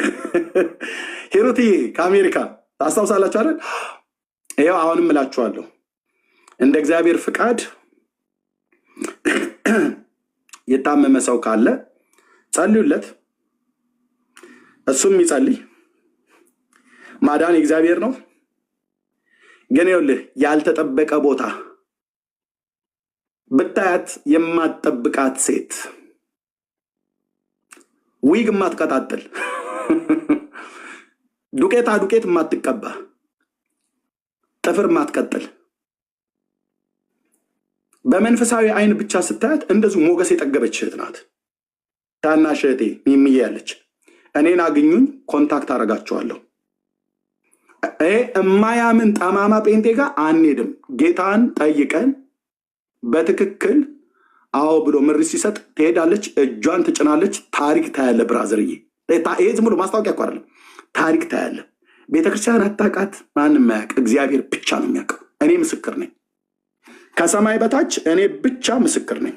ሂሩትዬ ከአሜሪካ ታስታውሳላችሁ አይደል? ይኸው አሁንም እላችኋለሁ፣ እንደ እግዚአብሔር ፍቃድ የታመመ ሰው ካለ ጸልዩለት፣ እሱም ይጸልይ። ማዳን የእግዚአብሔር ነው። ግን ይኸውልህ፣ ያልተጠበቀ ቦታ ብታያት የማትጠብቃት ሴት፣ ዊግ የማትቀጣጥል፣ ዱቄታ ዱቄት የማትቀባ፣ ጥፍር የማትቀጥል፣ በመንፈሳዊ አይን ብቻ ስታያት እንደዚሁ ሞገስ የጠገበች እህት ናት። ታናሽ እህቴ ሚሚዬ ያለች እኔን አግኙኝ፣ contact አደርጋቸዋለሁ። ይሄ እማያምን ጠማማ ጴንጤ ጋር አንሄድም። ጌታን ጠይቀን በትክክል አዎ ብሎ ምሪት ሲሰጥ ትሄዳለች፣ እጇን ትጭናለች። ታሪክ ታያለ brother ዬ። ይሄ ዝም ብሎ ማስታወቂያ እኮ አይደለም። ታሪክ ታያለ። ቤተክርስቲያን አታውቃት፣ ማንም አያውቅ። እግዚአብሔር ብቻ ነው የሚያውቀው። እኔ ምስክር ነኝ። ከሰማይ በታች እኔ ብቻ ምስክር ነኝ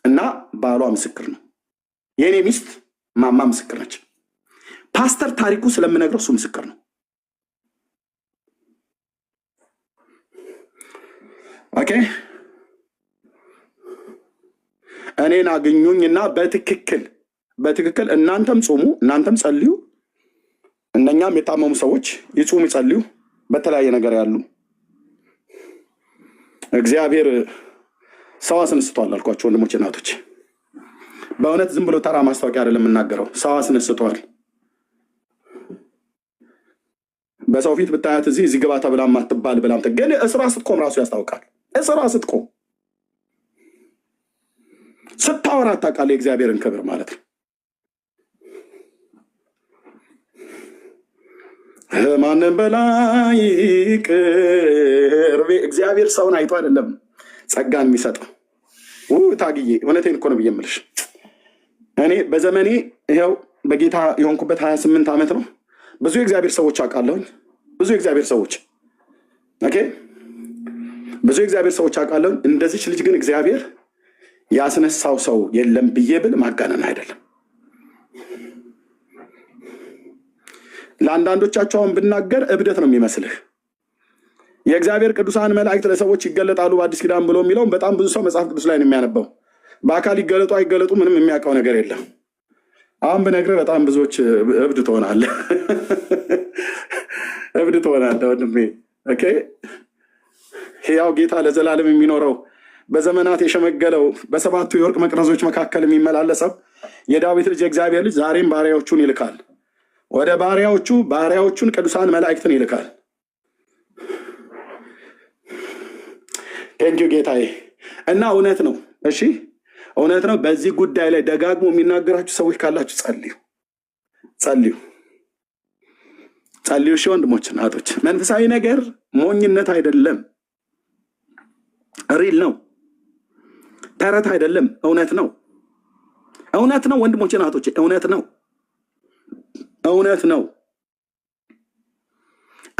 እና ባሏ ምስክር ነው። የእኔ ሚስት ማማ ምስክር ነች። ፓስተር ታሪኩ ስለምነግረው እሱ ምስክር ነው። Okay፣ እኔን አግኙኝ እና በትክክል በትክክል እናንተም ጹሙ፣ እናንተም ጸልዩ። እነኛም የታመሙ ሰዎች ይጹሙ፣ ይጸልዩ። በተለያየ ነገር ያሉ እግዚአብሔር ሰው አስነስቷል አልኳቸው ወንድሞች እናቶች። በእውነት ዝም ብሎ ተራ ማስታወቂያ አይደለም የምናገረው። ሰው አስነስቷል። በሰው ፊት ብታያት እዚህ እዚህ ግባ ተብላ ማትባል ብላም፣ ግን እስራ ስትቆም ራሱ ያስታውቃል። እስራ ስትቆም ስታወራ ታውቃለህ፣ የእግዚአብሔርን ክብር ማለት ነው። ማንም በላይ ቅርቤ እግዚአብሔር ሰውን አይቶ አይደለም ጸጋን የሚሰጠው። ታግዬ እውነቴን እኮ ነው ብዬ የምልሽ። እኔ በዘመኔ ይኸው በጌታ የሆንኩበት 28 ዓመት ነው። ብዙ የእግዚአብሔር ሰዎች አውቃለሁኝ። ብዙ የእግዚአብሔር ሰዎች፣ okay፣ ብዙ የእግዚአብሔር ሰዎች አውቃለሁኝ። እንደዚች ልጅ ግን እግዚአብሔር ያስነሳው ሰው የለም ብዬ ብል ማጋነን አይደለም። ለአንዳንዶቻቸው አሁን ብናገር እብደት ነው የሚመስልህ። የእግዚአብሔር ቅዱሳን መላእክት ለሰዎች ይገለጣሉ በአዲስ ኪዳን ብሎ የሚለውን በጣም ብዙ ሰው መጽሐፍ ቅዱስ ላይ ነው የሚያነበው። በአካል ይገለጡ አይገለጡ ምንም የሚያውቀው ነገር የለም። አሁን ብነግርህ በጣም ብዙዎች እብድ ትሆናለህ፣ እብድ ትሆናለህ ወንድሜ። Okay፣ ሕያው ጌታ ለዘላለም የሚኖረው፣ በዘመናት የሸመገለው፣ በሰባቱ የወርቅ መቅረዞች መካከል የሚመላለሰው የዳዊት ልጅ የእግዚአብሔር ልጅ ዛሬም ባሪያዎቹን ይልካል። ወደ ባሪያዎቹ ባሪያዎቹን ቅዱሳን መላእክትን ይልካል። Thank you ጌታዬ። እና እውነት ነው። እሺ፣ እውነት ነው። በዚህ ጉዳይ ላይ ደጋግሞ የሚናገራችሁ ሰዎች ካላችሁ ጸልዩ፣ ጸልዩ፣ ጸልዩ። እሺ ወንድሞች፣ እናቶች፣ መንፈሳዊ ነገር ሞኝነት አይደለም፣ real ነው። ተረት አይደለም፣ እውነት ነው። እውነት ነው ወንድሞች፣ እናቶች፣ እውነት ነው። እውነት ነው።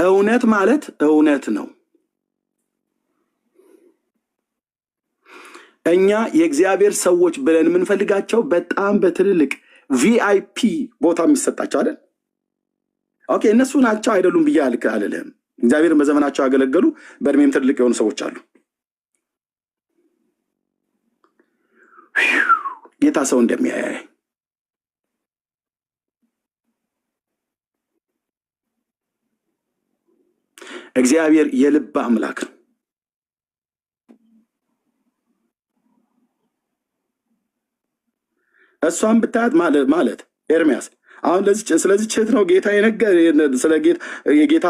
እውነት ማለት እውነት ነው። እኛ የእግዚአብሔር ሰዎች ብለን የምንፈልጋቸው በጣም በትልልቅ VIP ቦታ የሚሰጣቸው አይደል? Okay፣ እነሱ ናቸው አይደሉም ብዬ አልልህም። እግዚአብሔርን በዘመናቸው ያገለገሉ በእድሜም ትልልቅ የሆኑ ሰዎች አሉ። ጌታ ሰው እንደሚያያይ እግዚአብሔር የልብ አምላክ ነው። እሷን ብታያት ማለት ኤርሚያስ አሁን ስለዚች እህት ነው ጌታ የነገር ስለ የጌታ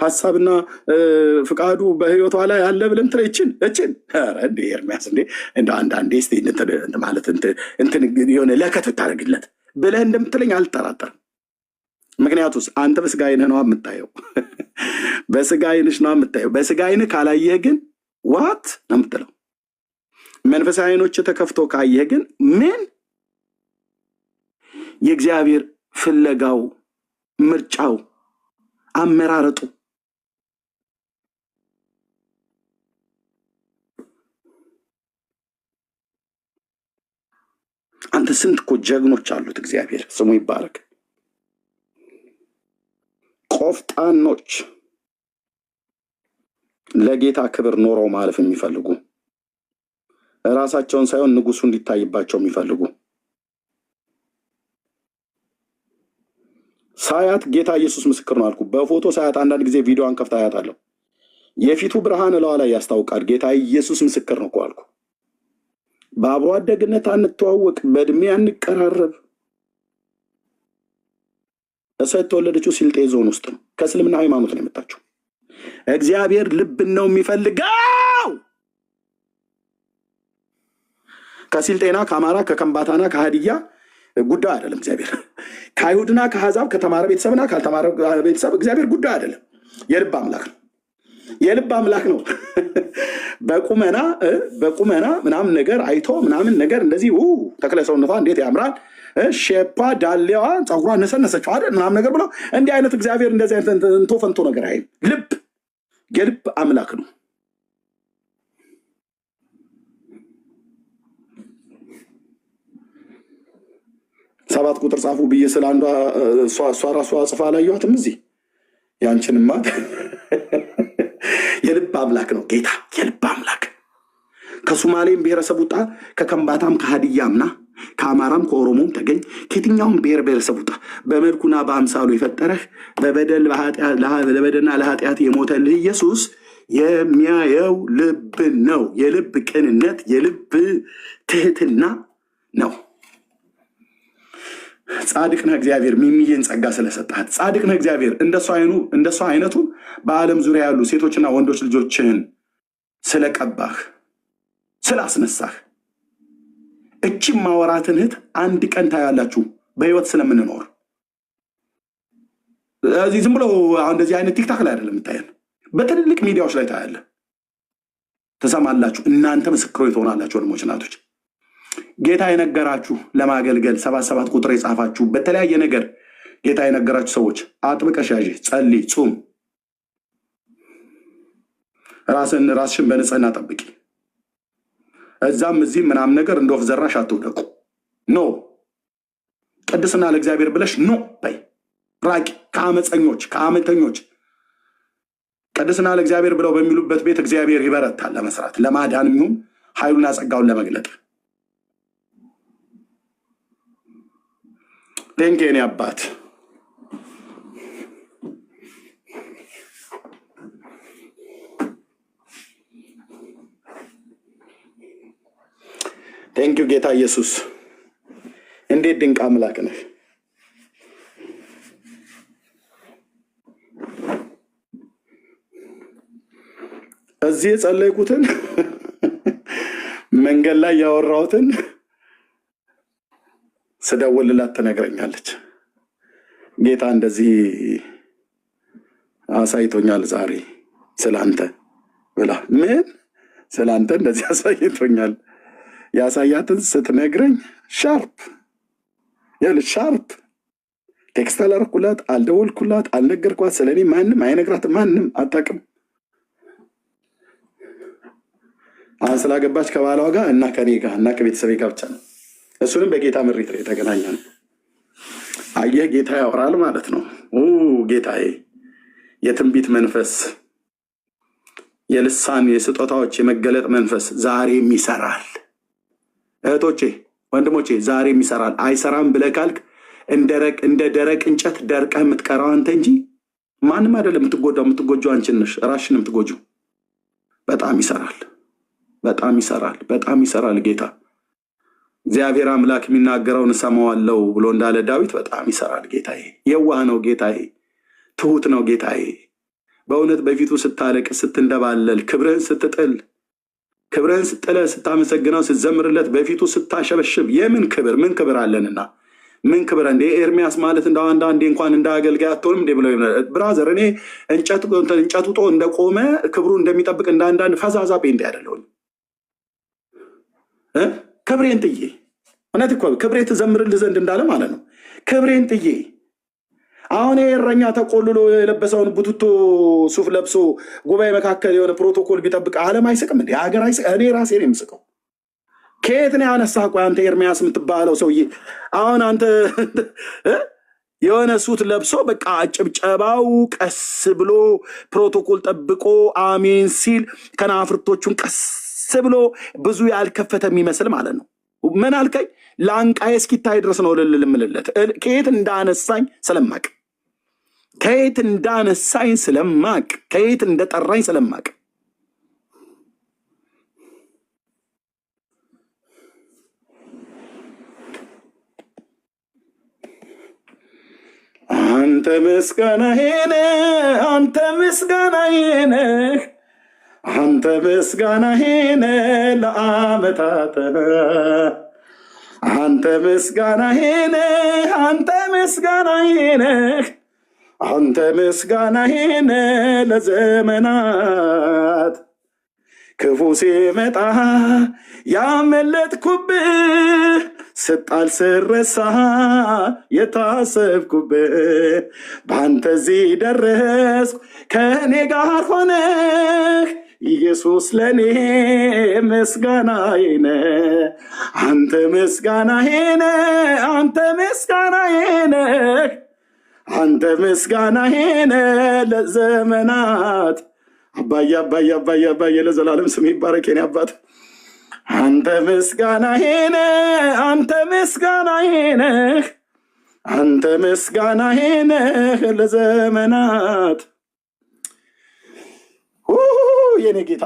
ሀሳብና ፍቃዱ በህይወቷ ላይ አለ ብለም ትለ እችን እችን ኧረ እንዴ ኤርሚያስ፣ እንዴ እንደ አንዳንዴ እስኪ እንትን ማለት እንትን የሆነ ለከት ብታደርግለት ብለህ እንደምትለኝ አልጠራጠርም። ምክንያቱስ አንተ በስጋ ዓይንህ ነዋ የምታየው፣ በስጋ ዓይንሽ ነዋ የምታየው። በስጋ ዓይንህ ካላየህ ግን what ነው የምትለው። መንፈሳዊ ዓይኖች ተከፍቶ ካየህ ግን ምን የእግዚአብሔር ፍለጋው፣ ምርጫው፣ አመራረጡ። አንተ ስንት እኮ ጀግኖች አሉት እግዚአብሔር ስሙ ይባረክ። ቆፍጣኖች፣ ለጌታ ክብር ኖረው ማለፍ የሚፈልጉ፣ ራሳቸውን ሳይሆን ንጉሱ እንዲታይባቸው የሚፈልጉ። ሳያት ጌታ ኢየሱስ ምስክር ነው አልኩ። በፎቶ ሳያት፣ አንዳንድ ጊዜ ቪዲዮዋን ከፍታ አያታለሁ። የፊቱ ብርሃን እለዋ ላይ ያስታውቃል። ጌታ ኢየሱስ ምስክር ነው እኮ አልኩ። በአብሮ አደግነት አንተዋወቅ፣ በእድሜ አንቀራረብ። እሷ የተወለደችው ሲልጤ ዞን ውስጥ ነው። ከእስልምና ሃይማኖት ነው የመጣችው። እግዚአብሔር ልብን ነው የሚፈልገው። ከሲልጤና፣ ከአማራ፣ ከከምባታና ከሀዲያ ጉዳዩ አይደለም። እግዚአብሔር ከአይሁድና ከአሕዛብ፣ ከተማረ ቤተሰብና ካልተማረ ቤተሰብ እግዚአብሔር ጉዳዩ አይደለም። የልብ አምላክ ነው። የልብ አምላክ ነው። በቁመና ምናምን ነገር አይቶ ምናምን ነገር እንደዚህ ተክለ ሰውነቷ እንዴት ያምራል፣ shape ዋ፣ ዳሌዋ፣ ፀጉሯ ነሰነሰችው አይደል ምናምን ነገር ብሎ እንዲህ አይነት እግዚአብሔር እንደዚህ አይነት እንቶ ፈንቶ ነገር አይም። ልብ የልብ አምላክ ነው። 7 ቁጥር ጻፉ ብዬ ስለ አንዷ እሷ ራሷ ጽፋ አላየኋትም። እዚህ ያንቺንማ የልብ አምላክ ነው ጌታ፣ የልብ አምላክ። ከሱማሌም ብሔረሰብ ውጣ፣ ከከምባታም ከሀዲያም ና፣ ከአማራም ከኦሮሞም ተገኝ፣ ከየትኛውም ብሔር ብሔረሰብ ውጣ፣ በመልኩና በአምሳሉ የፈጠረህ፣ በበደል ለበደልና ለኃጢአት የሞተልህ ኢየሱስ የሚያየው ልብ ነው። የልብ ቅንነት፣ የልብ ትህትና ነው። ጻድቅ ነህ እግዚአብሔር፣ ሚሚዬን ጸጋ ስለሰጣት። ጻድቅ ነህ እግዚአብሔር፣ እንደሷ አይነቱ በዓለም ዙሪያ ያሉ ሴቶችና ወንዶች ልጆችህን ስለቀባህ፣ ስላስነሳህ። እቺ ማወራትን እህት አንድ ቀን ታያላችሁ በህይወት ስለምንኖር። እዚህ ዝም ብሎ አሁን እንደዚህ አይነት ቲክታክ ላይ አይደለም የምታየን፣ በትልልቅ ሚዲያዎች ላይ ታያለ፣ ትሰማላችሁ። እናንተ ምስክሮች ትሆናላችሁ። ወንድሞች እናቶች፣ ጌታ የነገራችሁ ለማገልገል 77 ቁጥር የጻፋችሁ፣ በተለያየ ነገር ጌታ የነገራችሁ ሰዎች አጥብቀሽ ያዥ፣ ጸልይ፣ ጹም፣ ራስን ራስሽን በንጽህና ጠብቂ። እዛም እዚህም ምናምን ነገር እንደ ወፍ ዘራሽ አትውደቁ። No፣ ቅድስና ለእግዚአብሔር ብለሽ no በይ፣ ራቂ ከአመፀኞች ከአመተኞች። ቅድስና ለእግዚአብሔር ብለው በሚሉበት ቤት እግዚአብሔር ይበረታል ለመስራት፣ ለማዳን ይሁን ኃይሉና ጸጋውን ለመግለጥ። Thank you የኔ አባት። Thank you ጌታ ኢየሱስ፣ እንዴት ድንቅ አምላክ ነህ። እዚህ የጸለይኩትን፣ መንገድ ላይ ያወራሁትን ስደውልላት ትነግረኛለች። ጌታ እንደዚህ አሳይቶኛል ዛሬ ስላንተ ብላ። ምን ስላንተ እንደዚህ አሳይቶኛል? ያሳያትን ስትነግረኝ sharp ያለ sharp text አላረኩላት፣ አልደወልኩላት፣ አልነገርኳት። ስለእኔ ማንም አይነግራት፣ ማንም አታውቅም። አሁን ስላገባች ከባሏ ጋር እና ከኔ ጋር እና ከቤተሰቤ ጋር ብቻ ነው። እሱንም በጌታ ምሪት ነው የተገናኘ ነው። አየህ፣ ጌታ ያወራል ማለት ነው። ጌታዬ፣ የትንቢት መንፈስ፣ የልሳን፣ የስጦታዎች፣ የመገለጥ መንፈስ ዛሬም ይሰራል። እህቶቼ ወንድሞቼ፣ ዛሬም ይሰራል። አይሰራም ብለህ ካልክ እንደ ደረቅ እንጨት ደርቀህ የምትቀረው አንተ እንጂ ማንም አይደለም። የምትጎዳው፣ የምትጎጂው አንቺን ነሽ፣ ራስሽን የምትጎጂው። በጣም ይሰራል። በጣም ይሰራል። በጣም ይሰራል ጌታ። እግዚአብሔር አምላክ የሚናገረውን እሰማዋለሁ ብሎ እንዳለ ዳዊት በጣም ይሰራል ጌታዬ። የዋህ ነው ጌታዬ፣ ትሁት ነው ጌታዬ። በእውነት በፊቱ ስታለቅስ፣ ስትንደባለል፣ ክብርህን ስትጥል፣ ክብርህን ስጥለህ ስታመሰግነው፣ ስትዘምርለት፣ በፊቱ ስታሸበሽብ፣ የምን ክብር፣ ምን ክብር አለንና፣ ምን ክብር እንደ ኤርሚያስ ማለት እንደ አንዳንዴ እንኳን እንደ አገልጋይ አትሆንም እንዴ ብለው። Brother፣ እኔ እንጨት ውጦ እንደቆመ ክብሩ እንደሚጠብቅ እንደ አንዳንድ ፈዛዛ ጴንጤ አይደለሁም። ክብሬን ጥዬ፣ እውነት እኮ ክብሬ ትዘምርልህ ዘንድ እንዳለ ማለት ነው። ክብሬን ጥዬ አሁን ይሄ እረኛ ተቆልሎ የለበሰውን ቡትቶ ሱፍ ለብሶ ጉባኤ መካከል የሆነ ፕሮቶኮል ቢጠብቅ ዓለም አይስቅም እንዴ? ሀገር አይስቅ? እኔ ራሴ ነው የምስቀው። ከየት ነው ያነሳህ? ቆይ አንተ ኤርሚያስ የምትባለው ሰውዬ አሁን አንተ እ? የሆነ suit ለብሶ በቃ ጭብጨባው ቀስ ብሎ ፕሮቶኮል ጠብቆ አሜን ሲል ከናፍርቶቹን ቀስ ብሎ ብዙ ያልከፈተ የሚመስል ማለት ነው። ምን አልከኝ? ላንቃዬ እስኪታይ ድረስ ነው እልል እምልለት። ከየት እንዳነሳኝ ስለማቅ፣ ከየት እንዳነሳኝ ስለማቅ፣ ከየት እንደጠራኝ ስለማቅ። አንተ ምስጋናዬ ነህ፣ አንተ ምስጋናዬ ነህ፣ አንተ ምስጋናዬ ነህ ለዓመታት። አንተ ምስጋናዬ ነህ፣ አንተ ምስጋናዬ ነህ፣ አንተ ምስጋናዬ ነህ ለዘመናት። ክፉ ሲመጣ ያመለጥኩብህ፣ ስጣል ስረሳ የታሰብኩብህ፣ በአንተ እዚህ ደረስኩ ከእኔ ጋር ሆነህ ኢየሱስ ለእኔ ምስጋናዬ ነህ። አንተ ምስጋናዬ ነህ፣ አንተ ምስጋናዬ ነህ፣ አንተ ምስጋናዬ ነህ ለዘመናት። አባዬ፣ አባዬ፣ አባዬ፣ አባዬ፣ ለዘላለም ስም ይባረክ የኔ አባት። አንተ ምስጋናዬ ነህ፣ አንተ ምስጋናዬ ነህ፣ አንተ ምስጋናዬ ነህ ለዘመናት። የኔ ጌታ፣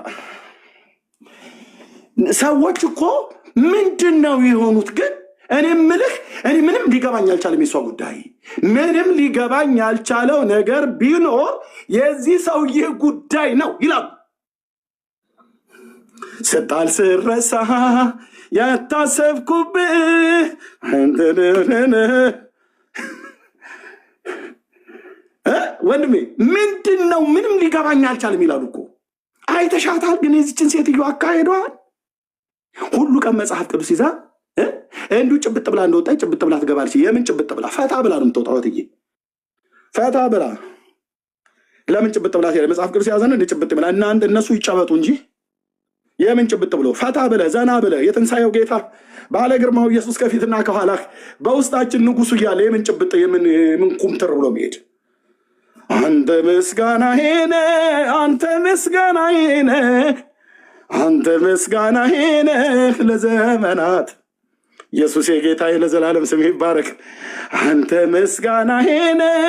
ሰዎች እኮ ምንድን ነው የሆኑት? ግን እኔ ምልህ እኔ ምንም ሊገባኝ አልቻለም። የሷ ጉዳይ ምንም ሊገባኝ ያልቻለው ነገር ቢኖር የዚህ ሰውዬ ጉዳይ ነው ይላሉ። ስጣል ስረሳ ያታሰብኩብህ ወንድሜ ምንድን ነው? ምንም ሊገባኝ አልቻለም ይላሉ እኮ። አይተሻታል? ግን የዚችን ሴትዮ አካሄዷል ሁሉ ቀን መጽሐፍ ቅዱስ ይዛ እንዲሁ ጭብጥ ብላ እንደወጣች ጭብጥ ብላ ትገባለች። የምን ጭብጥ ብላ? ፈታ ብላ ነው የምትወጣው። እትዬ ፈታ ብላ ለምን ጭብጥ ብላ ትሄዳለች? መጽሐፍ ቅዱስ የያዘ ነው እንደ ጭብጥ ብላ እናንተ እነሱ ይጨበጡ እንጂ የምን ጭብጥ ብሎ ፈታ ብለ ዘና ብለ የትንሣኤው ጌታ ባለ ግርማው ኢየሱስ ከፊትና ከኋላህ በውስጣችን ንጉሱ እያለ የምን ጭብጥ የምን ኩምትር ብሎ መሄድ። አንተ ምስጋናዬ ነህ፣ አንተ ምስጋናዬ ነህ፣ አንተ ምስጋናዬ ነህ ለዘመናት። ኢየሱስ የጌታዬ ለዘላለም ስም ይባረክ። አንተ ምስጋናዬ ነህ፣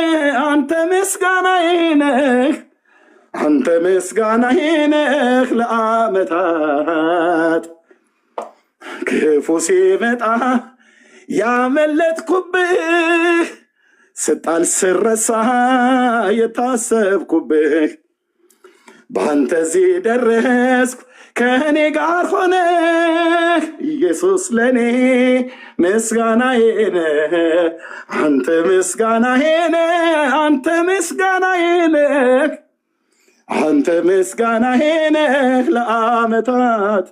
አንተ ምስጋናዬ ነህ፣ አንተ ምስጋናዬ ነህ ለዓመታት። ክፉ ሲመጣ ያመለጥኩብህ፣ ስጣል ስረሳ የታሰብኩብህ፣ በአንተ እዚህ ደረስኩ ከእኔ ጋር ሆነህ ኢየሱስ ለእኔ ምስጋናዬ ነህ። አንተ ምስጋናዬ ነህ፣ አንተ ምስጋናዬ ነህ፣ አንተ ምስጋናዬ ነህ ለዓመታት።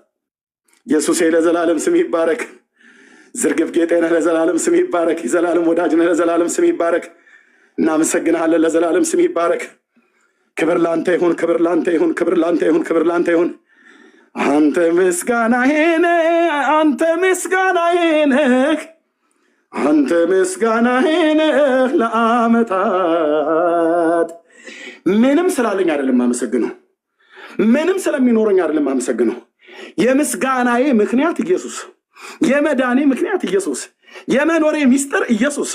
ኢየሱሴ ለዘላለም ስም ይባረክ። ዝርግፍ ጌጤ ነህ ለዘላለም ስም ይባረክ። የዘላለም ወዳጅ ነህ ለዘላለም ስም ይባረክ። እናመሰግንሃለን ለዘላለም ስም ይባረክ። ክብር ላንተ ይሁን፣ ክብር ላንተ ይሁን፣ ክብር ላንተ ይሁን፣ ክብር ላንተ ይሁን። አንተ ምስጋናዬ ነህ፣ አንተ ምስጋናዬ ነህ፣ አንተ ምስጋናዬ ነህ ለዓመታት። ምንም ስላለኝ አይደለም አመሰግነው፣ ምንም ስለሚኖረኝ አይደለም አመሰግነው። የምስጋናዬ ምክንያት ኢየሱስ፣ የመዳኔ ምክንያት ኢየሱስ፣ የመኖሬ ሚስጥር ኢየሱስ፣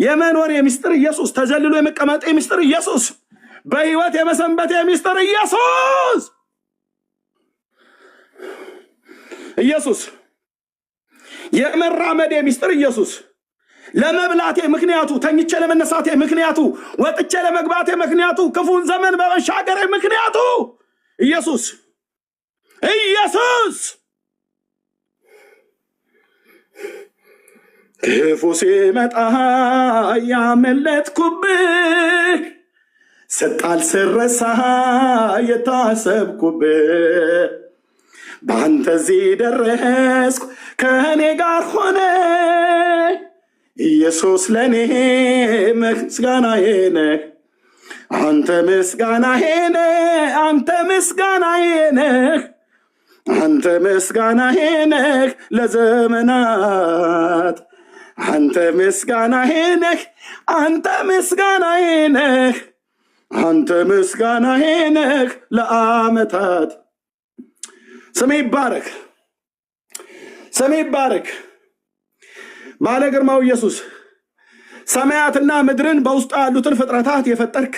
የመኖሬ ሚስጥር ኢየሱስ፣ ተዘልሎ የመቀመጤ ሚስጥር ኢየሱስ፣ በህይወት የመሰንበቴ ሚስጥር ኢየሱስ፣ ኢየሱስ፣ የመራመዴ ሚስጥር ኢየሱስ፣ ለመብላቴ ምክንያቱ፣ ተኝቼ ለመነሳቴ ምክንያቱ፣ ወጥቼ ለመግባቴ ምክንያቱ፣ ክፉን ዘመን በመሻገሬ ምክንያቱ ኢየሱስ፣ ኢየሱስ። ክፉ ሲመጣ ያመለጥኩብህ፣ ስጣል ስረሳ የታሰብኩብህ፣ በአንተ እዚህ ደረስኩ ከእኔ ጋር ሆነ ኢየሱስ ለእኔ ምስጋናዬ ነህ። አንተ ምስጋናዬ ነህ፣ አንተ ምስጋናዬ ነህ፣ አንተ ምስጋናዬ ነህ ለዘመናት። አንተ ምስጋናዬ ነህ፣ አንተ ምስጋናዬ ነህ፣ አንተ ምስጋናዬ ነህ ለዓመታት። ስሜ ይባረክ፣ ስሜ ይባረክ። ባለ ግርማው ኢየሱስ፣ ሰማያትና ምድርን በውስጡ ያሉትን ፍጥረታት የፈጠርክ፣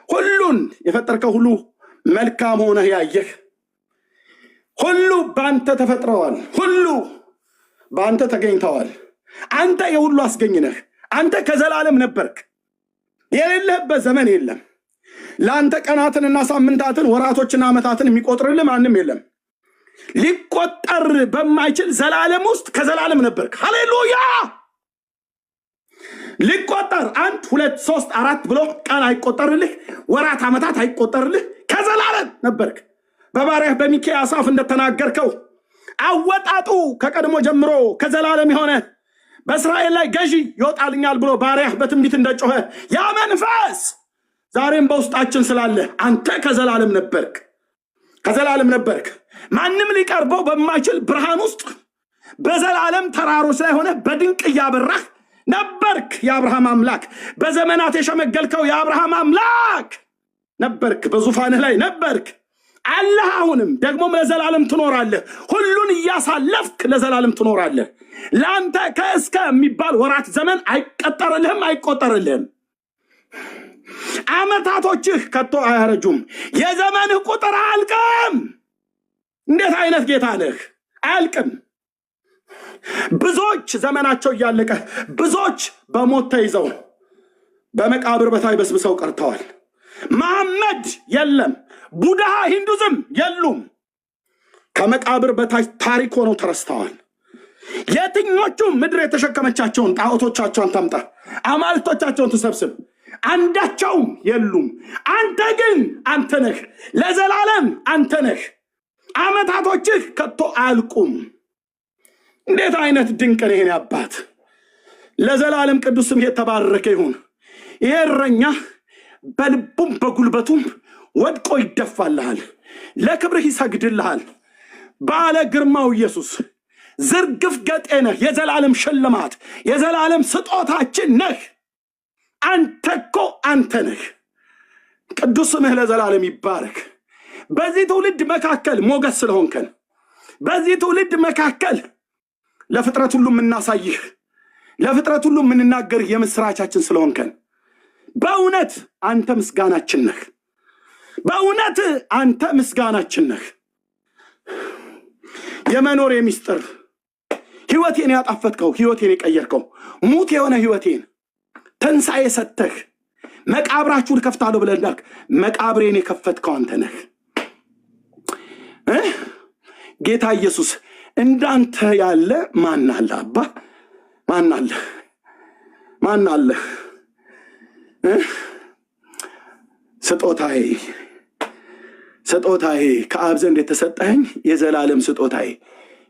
ሁሉን የፈጠርከው፣ ሁሉ መልካም ሆነህ ያየህ፣ ሁሉ በአንተ ተፈጥረዋል። ሁሉ በአንተ ተገኝተዋል። አንተ የሁሉ አስገኝ ነህ። አንተ ከዘላለም ነበርክ። የሌለህበት ዘመን የለም። ለአንተ ቀናትንና ሳምንታትን ወራቶችና ዓመታትን የሚቆጥርልህ ማንም የለም። ሊቆጠር በማይችል ዘላለም ውስጥ ከዘላለም ነበርክ። ሃሌሉያ! ሊቆጠር 1 2 3 4 ብሎ ቀን አይቆጠርልህ፣ ወራት ዓመታት አይቆጠርልህ። ከዘላለም ነበርክ። በባሪያህ በሚክያስ አፍ እንደተናገርከው አወጣጡ ከቀድሞ ጀምሮ ከዘላለም የሆነ በእስራኤል ላይ ገዢ ይወጣልኛል ብሎ ባሪያህ በትንቢት እንደጮኸ ያ መንፈስ ዛሬም በውስጣችን ስላለ አንተ ከዘላለም ነበርክ። ከዘላለም ነበርክ። ማንም ሊቀርበው በማይችል ብርሃን ውስጥ በዘላለም ተራሮች ላይ ሆነህ በድንቅ እያበራህ ነበርክ። የአብርሃም አምላክ፣ በዘመናት የሸመገልከው የአብርሃም አምላክ ነበርክ። በዙፋንህ ላይ ነበርክ፣ አለህ። አሁንም ደግሞም ለዘላለም ትኖራለህ። ሁሉን እያሳለፍክ ለዘላለም ትኖራለህ። ለአንተ ከእስከ የሚባል ወራት ዘመን አይቀጠርልህም፣ አይቆጠርልህም። ዓመታቶችህ ከቶ አያረጁም። የዘመንህ ቁጥር አያልቅም። እንዴት አይነት ጌታ ነህ! አያልቅም። ብዙዎች ዘመናቸው እያለቀ፣ ብዙዎች በሞት ተይዘው በመቃብር በታች በስብሰው ቀርተዋል። መሐመድ የለም፣ ቡድሃ ሂንዱዝም የሉም። ከመቃብር በታች ታሪክ ሆነው ተረስተዋል። የትኞቹ ምድር የተሸከመቻቸውን ጣዖቶቻቸውን ታምጣ፣ አማልክቶቻቸውን ትሰብስብ፣ አንዳቸውም የሉም። አንተ ግን አንተ ነህ፣ ለዘላለም አንተ ነህ። ዓመታቶችህ ከቶ አያልቁም። እንዴት አይነት ድንቅ ነው! ይሄን አባት ለዘላለም ቅዱስ ስም የተባረከ ይሁን። ይሄ እረኛ በልቡም በጉልበቱም ወድቆ ይደፋልሃል፣ ለክብርህ ይሰግድልሃል። ባለ ግርማው ኢየሱስ ዝርግፍ ገጤ ነህ። የዘላለም ሽልማት፣ የዘላለም ስጦታችን ነህ። አንተ እኮ አንተ ነህ። ቅዱስ ስምህ ለዘላለም ይባረክ። በዚህ ትውልድ መካከል ሞገስ ስለሆንከን፣ በዚህ ትውልድ መካከል ለፍጥረት ሁሉ የምናሳይህ፣ ለፍጥረት ሁሉ የምንናገርህ የምስራቻችን ስለሆንከን በእውነት አንተ ምስጋናችን ነህ። በእውነት አንተ ምስጋናችን ነህ። የመኖር የሚስጥር፣ ህይወቴን ያጣፈጥከው፣ ህይወቴን የቀየርከው፣ ሙት የሆነ ህይወቴን ትንሣኤ ሰጥተህ መቃብራችሁን ከፍታለሁ ብለህ እንዳልክ መቃብሬን የከፈትከው አንተ ነህ እ ጌታ ኢየሱስ፣ እንዳንተ ያለ ማን አለ? አባ፣ ማን አለ? ማን አለ? እ? ስጦታዬ፣ ስጦታዬ፣ ከአብ ዘንድ የተሰጠኸኝ የዘላለም ስጦታዬ፣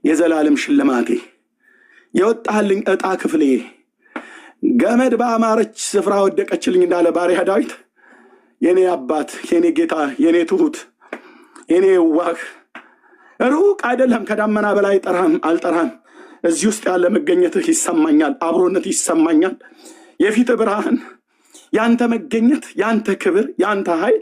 የዘላለም ሽልማቴ፣ የወጣልኝ ዕጣ ክፍሌ፣ ገመድ በአማረች ስፍራ ወደቀችልኝ እንዳለ ባሪያ ዳዊት፣ የኔ አባት፣ የኔ ጌታ፣ የኔ ትሁት፣ የኔ የዋህ፣ ሩቅ አይደለም፣ ከዳመና በላይ ጠራህም አልጠራህም እዚህ ውስጥ ያለ መገኘትህ ይሰማኛል፣ አብሮነት ይሰማኛል። የፊትህ ብርሃን፣ ያንተ መገኘት፣ ያንተ ክብር፣ ያንተ ኃይል፣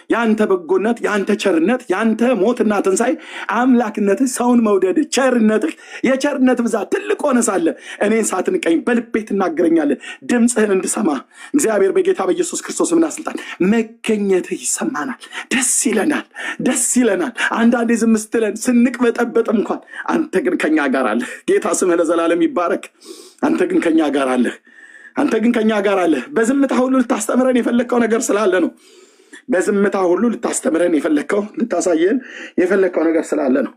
ያንተ በጎነት፣ ያንተ ቸርነት፣ ያንተ ሞትና ትንሣኤ፣ አምላክነትህ፣ ሰውን መውደድህ፣ ቸርነትህ፣ የቸርነት ብዛት ትልቅ ሆነ ሳለ እኔን ሳትንቀኝ በልቤ ትናገረኛለህ። ድምፅህን እንድሰማ እግዚአብሔር በጌታ በኢየሱስ ክርስቶስ ስምና ስልጣን መገኘትህ ይሰማናል። ደስ ይለናል፣ ደስ ይለናል። አንዳንዴ ዝም ስትለን ስንቅበጠበጥ እንኳን አንተ ግን ከኛ ጋር አለህ። ጌታ ስምህ ለዘላለም ይባረክ። አንተ ግን ከኛ ጋር አለህ። አንተ ግን ከኛ ጋር አለህ። በዝምታ ሁሉ ልታስተምረን የፈለግከው ነገር ስላለ ነው። በዝምታ ሁሉ ልታስተምረን የፈለግከው፣ ልታሳየን የፈለግከው ነገር ስላለ ነው።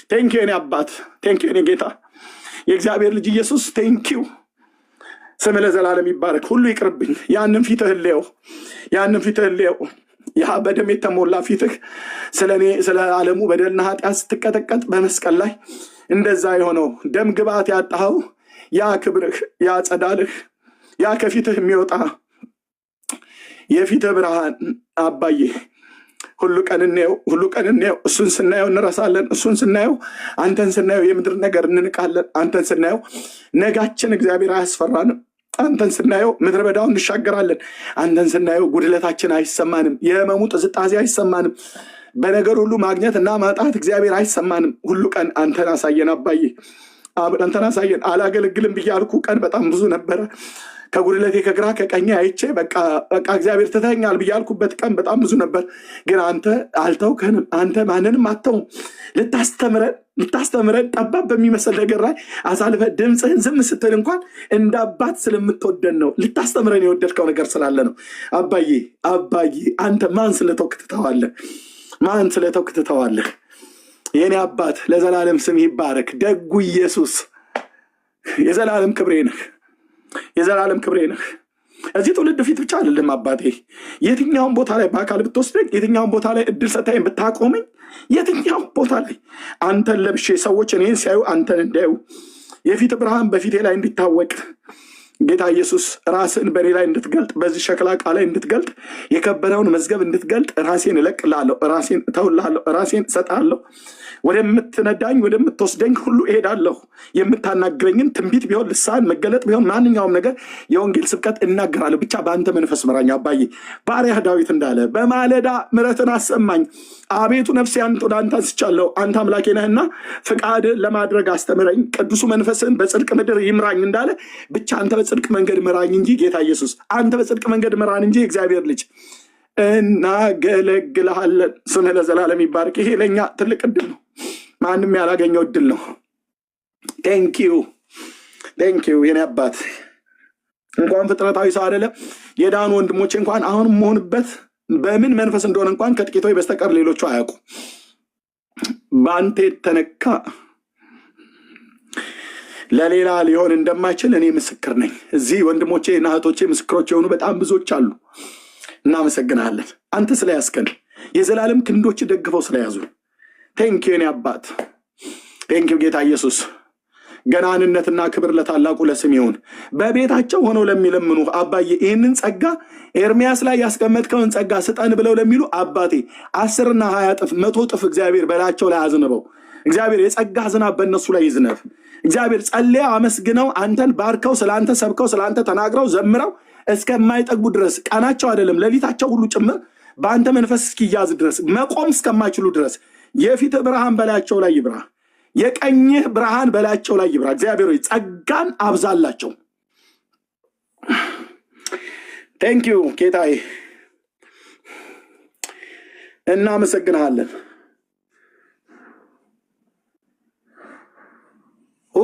Thank you የኔ አባት፣ thank you የኔ ጌታ፣ የእግዚአብሔር ልጅ ኢየሱስ፣ thank you። ስምህ ለዘላለም ይባረክ። ሁሉ ይቅርብኝ። ያንን ፊትህን ልየው፣ ያንን ፊትህን ልየው። ያ በደም የተሞላ ፊትህ፣ ስለ እኔ ስለ ዓለሙ በደልና ኃጢአት ስትቀጠቀጥ በመስቀል ላይ እንደዛ የሆነው፣ ደም ግባት ያጣኸው ያ ክብርህ፣ ያ ጸዳልህ፣ ያ ከፊትህ የሚወጣ የፊትህ ብርሃን አባዬ፣ ሁሉ ቀን እንየው፣ ሁሉ ቀን እንየው። እሱን ስናየው እንረሳለን። እሱን ስናየው፣ አንተን ስናየው የምድር ነገር እንንቃለን። አንተን ስናየው ነጋችን እግዚአብሔር አያስፈራንም። አንተን ስናየው ምድረ በዳውን እንሻገራለን። አንተን ስናየው ጉድለታችን አይሰማንም። የህመሙ ጥዝጣዜ አይሰማንም። በነገር ሁሉ ማግኘት እና ማጣት እግዚአብሔር አይሰማንም። ሁሉ ቀን አንተን አሳየን አባዬ፣ አንተን አሳየን። አላገለግልም ብዬ አልኩ ቀን በጣም ብዙ ነበረ። ከጉድለቴ ከግራ ከቀኝ አይቼ በቃ በቃ እግዚአብሔር ትተኛል ብዬ ያልኩበት ቀን በጣም ብዙ ነበር። ግን አንተ አልተውከንም። አንተ ማንንም አተውም። ልታስተምረን ጠባብ በሚመስል ነገር ላይ አሳልፈ ድምፅህን ዝም ስትል እንኳን እንደ አባት ስለምትወደን ነው። ልታስተምረን የወደድከው ነገር ስላለ ነው። አባዬ አባዬ፣ አንተ ማን ስለተውክ ትተዋለህ? ማን ስለተውክ ትተዋለህ? የኔ አባት ለዘላለም ስም ይባረክ። ደጉ ኢየሱስ የዘላለም ክብሬ ነህ። የዘላለም ክብሬ ነህ። እዚህ ትውልድ ፊት ብቻ አይደለም አባቴ፣ የትኛውን ቦታ ላይ በአካል ብትወስደኝ፣ የትኛውን ቦታ ላይ እድል ሰታኝ ብታቆመኝ፣ የትኛውን ቦታ ላይ አንተን ለብሼ ሰዎች እኔን ሲያዩ አንተን እንዲያዩ፣ የፊት ብርሃን በፊቴ ላይ እንዲታወቅ፣ ጌታ ኢየሱስ ራስን በእኔ ላይ እንድትገልጥ፣ በዚህ ሸክላ ዕቃ ላይ እንድትገልጥ፣ የከበረውን መዝገብ እንድትገልጥ ራሴን እለቅልሃለሁ፣ ራሴን እተውልሃለሁ፣ ራሴን እሰጥሃለሁ። ወደምትነዳኝ ወደምትወስደኝ ሁሉ እሄዳለሁ። የምታናግረኝን ትንቢት ቢሆን፣ ልሳን መገለጥ ቢሆን፣ ማንኛውም ነገር የወንጌል ስብከት እናገራለሁ። ብቻ በአንተ መንፈስ ምራኝ አባዬ። ባሪያህ ዳዊት እንዳለ በማለዳ ምሕረትን አሰማኝ። አቤቱ ነፍሴ ወደ አንተ አንስቻለሁ። አንተ አምላኬ ነህና ፍቃድን ለማድረግ አስተምረኝ። ቅዱሱ መንፈስን በጽድቅ ምድር ይምራኝ እንዳለ ብቻ አንተ በጽድቅ መንገድ ምራኝ እንጂ ጌታ ኢየሱስ፣ አንተ በጽድቅ መንገድ ምራን እንጂ እግዚአብሔር ልጅ እናገለግልሃለን። ስምህ ለዘላለም ይባረክ። ይሄ ለእኛ ትልቅ እድል ነው። ማንም ያላገኘው እድል ነው። Thank you, thank you የኔ አባት። እንኳን ፍጥረታዊ ሰው አይደለም የዳኑ ወንድሞቼ እንኳን አሁን መሆንበት በምን መንፈስ እንደሆነ እንኳን ከጥቂቶች በስተቀር ሌሎቹ አያውቁ። በአንተ የተነካ ለሌላ ሊሆን እንደማይችል እኔ ምስክር ነኝ። እዚህ ወንድሞቼ እና እህቶቼ ምስክሮች የሆኑ በጣም ብዙዎች አሉ። እናመሰግናለን። አንተ ስለያዝከን፣ የዘላለም ክንዶች ደግፈው ስለያዙ thank you የኔ አባት፣ thank you ጌታ ኢየሱስ። ገናንነትና ክብር ለታላቁ ለስም ይሁን። በቤታቸው ሆነው ለሚለምኑ አባዬ፣ ይህንን ጸጋ ኤርሚያስ ላይ ያስቀመጥከውን ጸጋ ስጠን ብለው ለሚሉ አባቴ 10ና 20 እጥፍ 100 እጥፍ እግዚአብሔር በላያቸው ላይ አዝንበው። እግዚአብሔር የጸጋ ዝናብ በእነሱ ላይ ይዝነብ። እግዚአብሔር ጸልየው አመስግነው አንተን ባርከው ስለ አንተ ሰብከው ስለ አንተ ተናግረው ዘምረው እስከማይጠግቡ ድረስ፣ ቀናቸው አይደለም ሌሊታቸው ሁሉ ጭምር በአንተ መንፈስ እስኪያዝ ድረስ፣ መቆም እስከማይችሉ ድረስ የፊትህ ብርሃን በላያቸው ላይ ይብራ። የቀኝህ ብርሃን በላያቸው ላይ ይብራ። እግዚአብሔር ሆይ ጸጋን አብዛላቸው። Thank you ጌታዬ፣ እናመሰግንሃለን። ኡ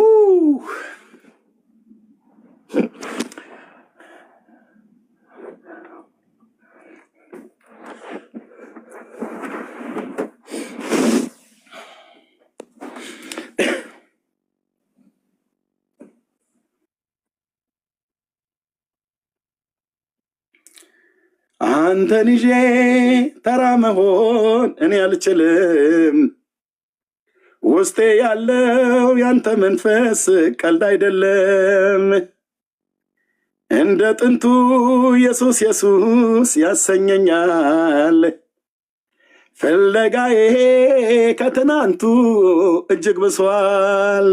አንተን ይዤ ተራ መሆን እኔ አልችልም። ውስጤ ያለው ያንተ መንፈስ ቀልድ አይደለም። እንደ ጥንቱ ኢየሱስ ኢየሱስ ያሰኘኛል። ፍለጋዬ ከትናንቱ እጅግ ብሷል።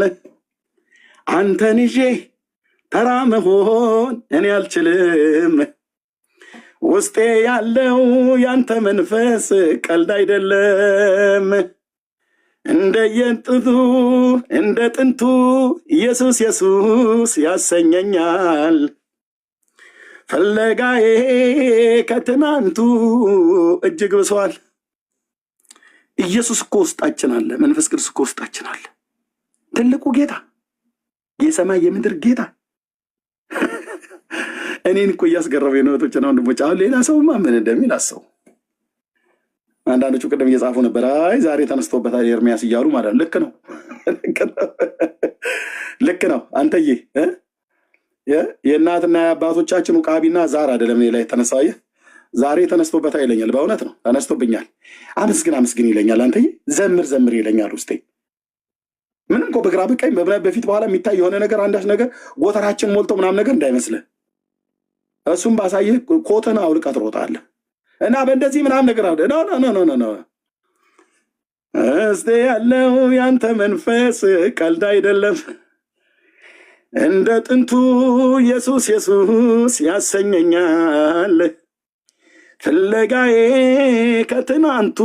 አንተን ይዤ ተራ መሆን እኔ አልችልም። ውስጤ ያለው ያንተ መንፈስ ቀልድ አይደለም። እንደ የጥንቱ እንደ ጥንቱ ኢየሱስ ኢየሱስ ያሰኘኛል። ፍለጋዬ ከትናንቱ እጅግ ብሷል። ኢየሱስ እኮ ውስጣችን አለ። መንፈስ ቅዱስ እኮ ውስጣችን አለ። ትልቁ ጌታ፣ የሰማይ የምድር ጌታ እኔን እኮ እያስገረመኝ ነው። እህቶችና ወንድሞች፣ አሁን ሌላ ሰውማ ምን እንደሚል አስቡ። አንዳንዶቹ ቅድም እየጻፉ ነበር፣ አይ ዛሬ ተነስቶበታል ኤርሚያስ እያሉ ማለት ነው። ልክ ነው፣ ልክ ነው፣ ልክ ነው። አንተዬ እ የእናትና የአባቶቻችን ውቃቢና ዛር አይደለም እኔ ላይ የተነሳው። አየህ፣ ዛሬ ተነስቶበታል ይለኛል። በእውነት ነው ተነስቶብኛል። አመስግን አመስግን ይለኛል። አንተዬ ዘምር ዘምር ይለኛል ውስጤ። ምንም እኮ በግራ በቀኝ በፊት በኋላ የሚታይ የሆነ ነገር አንዳች ነገር ጎተራችን ሞልቶ ምናምን ነገር እንዳይመስልህ። እሱም ባሳይህ ኮትህን አውልቀህ ትሮጣለህ። እና በእንደዚህ ምናምን ነገር አለ። No, no, no, no, no። እስቲ ያለው ያንተ መንፈስ ቀልድ አይደለም፣ እንደ ጥንቱ ኢየሱስ ኢየሱስ ያሰኘኛል። ፍለጋዬ ከትናንቱ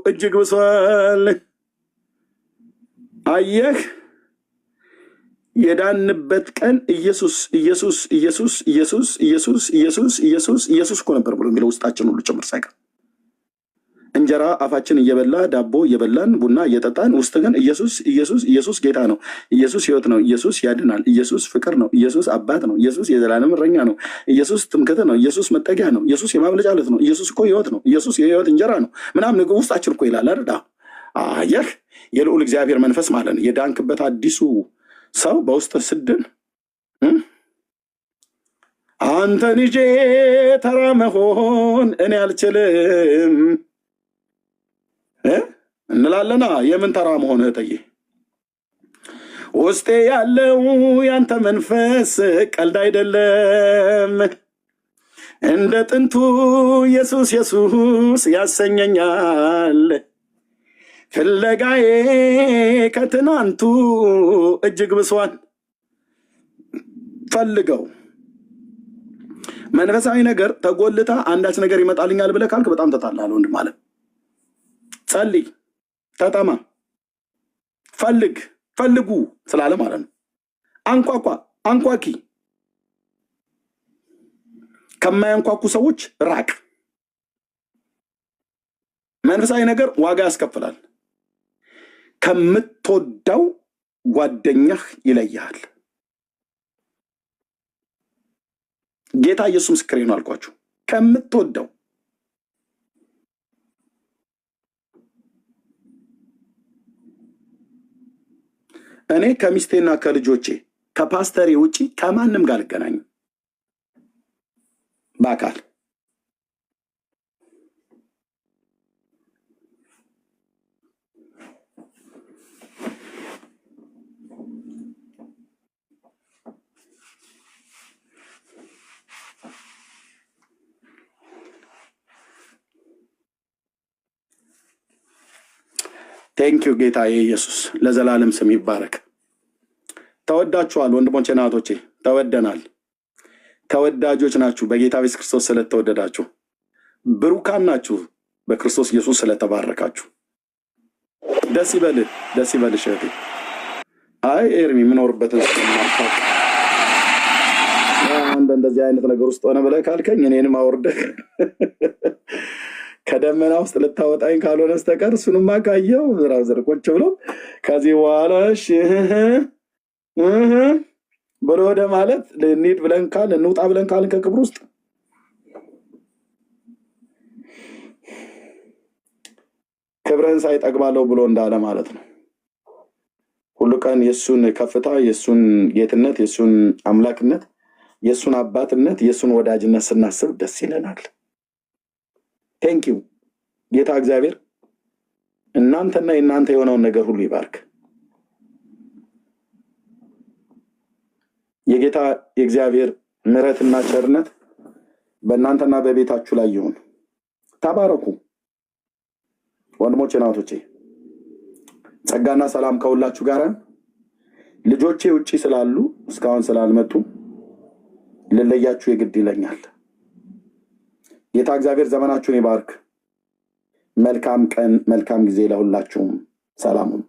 እጅግ ብሷል። አየህ፣ የዳንበት ቀን ኢየሱስ ኢየሱስ ኢየሱስ ኢየሱስ ኢየሱስ ኢየሱስ ኢየሱስ ኢየሱስ እኮ ነበር ብሎ የሚለው ውስጣችን ሁሉ ጭምር ሳይቀር፣ እንጀራ አፋችን እየበላ፣ ዳቦ እየበላን፣ ቡና እየጠጣን፣ ውስጥ ግን ኢየሱስ ኢየሱስ ኢየሱስ ጌታ ነው፣ ኢየሱስ ሕይወት ነው፣ ኢየሱስ ያድናል፣ ኢየሱስ ፍቅር ነው፣ ኢየሱስ አባት ነው፣ ኢየሱስ የዘላለም እረኛ ነው፣ ኢየሱስ ትምክህት ነው፣ ኢየሱስ መጠጊያ ነው፣ ኢየሱስ የማምለጫ ዓለት ነው፣ ኢየሱስ እኮ ሕይወት ነው፣ ኢየሱስ የሕይወት እንጀራ ነው ምናምን ውስጣችን እኮ ይላል አይደል? አየህ፣ የልዑል እግዚአብሔር መንፈስ ማለት ነው። የዳንክበት አዲሱ ሰው በውስጥ ስድን አንተን ይዤ ተራ መሆን እኔ አልችልም እንላለና የምን ተራ መሆን እህትዬ? ውስጤ ያለው ያንተ መንፈስ ቀልድ አይደለም፣ እንደ ጥንቱ ኢየሱስ ኢየሱስ ያሰኘኛል። ፍለጋዬ ከትናንቱ እጅግ ብሷል። ፈልገው። መንፈሳዊ ነገር ተጎልታ አንዳች ነገር ይመጣልኛል ብለህ ካልክ በጣም ተታለሃል ወንድም አለ። ጸልይ፣ ተጠማ፣ ፈልግ፣ ፈልጉ ስላለ ማለት ነው። አንኳኳ፣ አንኳኪ። ከማያንኳኩ ሰዎች ራቅ። መንፈሳዊ ነገር ዋጋ ያስከፍላል። ከምትወደው ጓደኛህ ይለይሃል። ጌታ ኢየሱስ ምስክሬ ነው አልኳችሁ። ከምትወደው። እኔ ከሚስቴና ከልጆቼ ከፓስተሬ ውጪ ከማንም ጋር አልገናኝም በአካል። Thank you ጌታ ኢየሱስ፣ ለዘላለም ስም ይባረክ። ተወዳችኋል ወንድሞቼና እህቶቼ፣ ተወደናል። ተወዳጆች ናችሁ በጌታ ኢየሱስ ክርስቶስ ስለተወደዳችሁ፣ ብሩካን ናችሁ በክርስቶስ ኢየሱስ ስለተባረካችሁ። ደስ ይበልህ፣ ደስ ይበልሽ እህቴ። አይ ኤርሚ፣ የምኖርበትን ስለማታውቅ አሁን በእንደዚህ አይነት ነገር ውስጥ ሆነ ብለህ ካልከኝ እኔንም አውርደህ ከደመና ውስጥ ልታወጣኝ ካልሆነ በስተቀር እሱንማ ካየው brother ቁጭ ብሎ ከዚህ በኋላ እሺ እህ ብሎ ወደ ማለት ልንሄድ ብለን ካል እንውጣ ብለን ካልን ከክብር ውስጥ ክብርህን ሳይጠግባለሁ ብሎ እንዳለ ማለት ነው። ሁሉ ቀን የእሱን ከፍታ፣ የእሱን ጌትነት፣ የእሱን አምላክነት፣ የእሱን አባትነት፣ የእሱን ወዳጅነት ስናስብ ደስ ይለናል። Thank you። ጌታ እግዚአብሔር እናንተና የእናንተ የሆነውን ነገር ሁሉ ይባርክ። የጌታ የእግዚአብሔር ምሕረትና ቸርነት በእናንተና በቤታችሁ ላይ ይሁን። ተባረኩ ወንድሞቼ፣ እናቶቼ። ጸጋና ሰላም ከሁላችሁ ጋር። ልጆቼ ውጪ ስላሉ እስካሁን ስላልመጡ ልለያችሁ የግድ ይለኛል። ጌታ እግዚአብሔር ዘመናችሁን ይባርክ። መልካም ቀን፣ መልካም ጊዜ ለሁላችሁም። ሰላሙን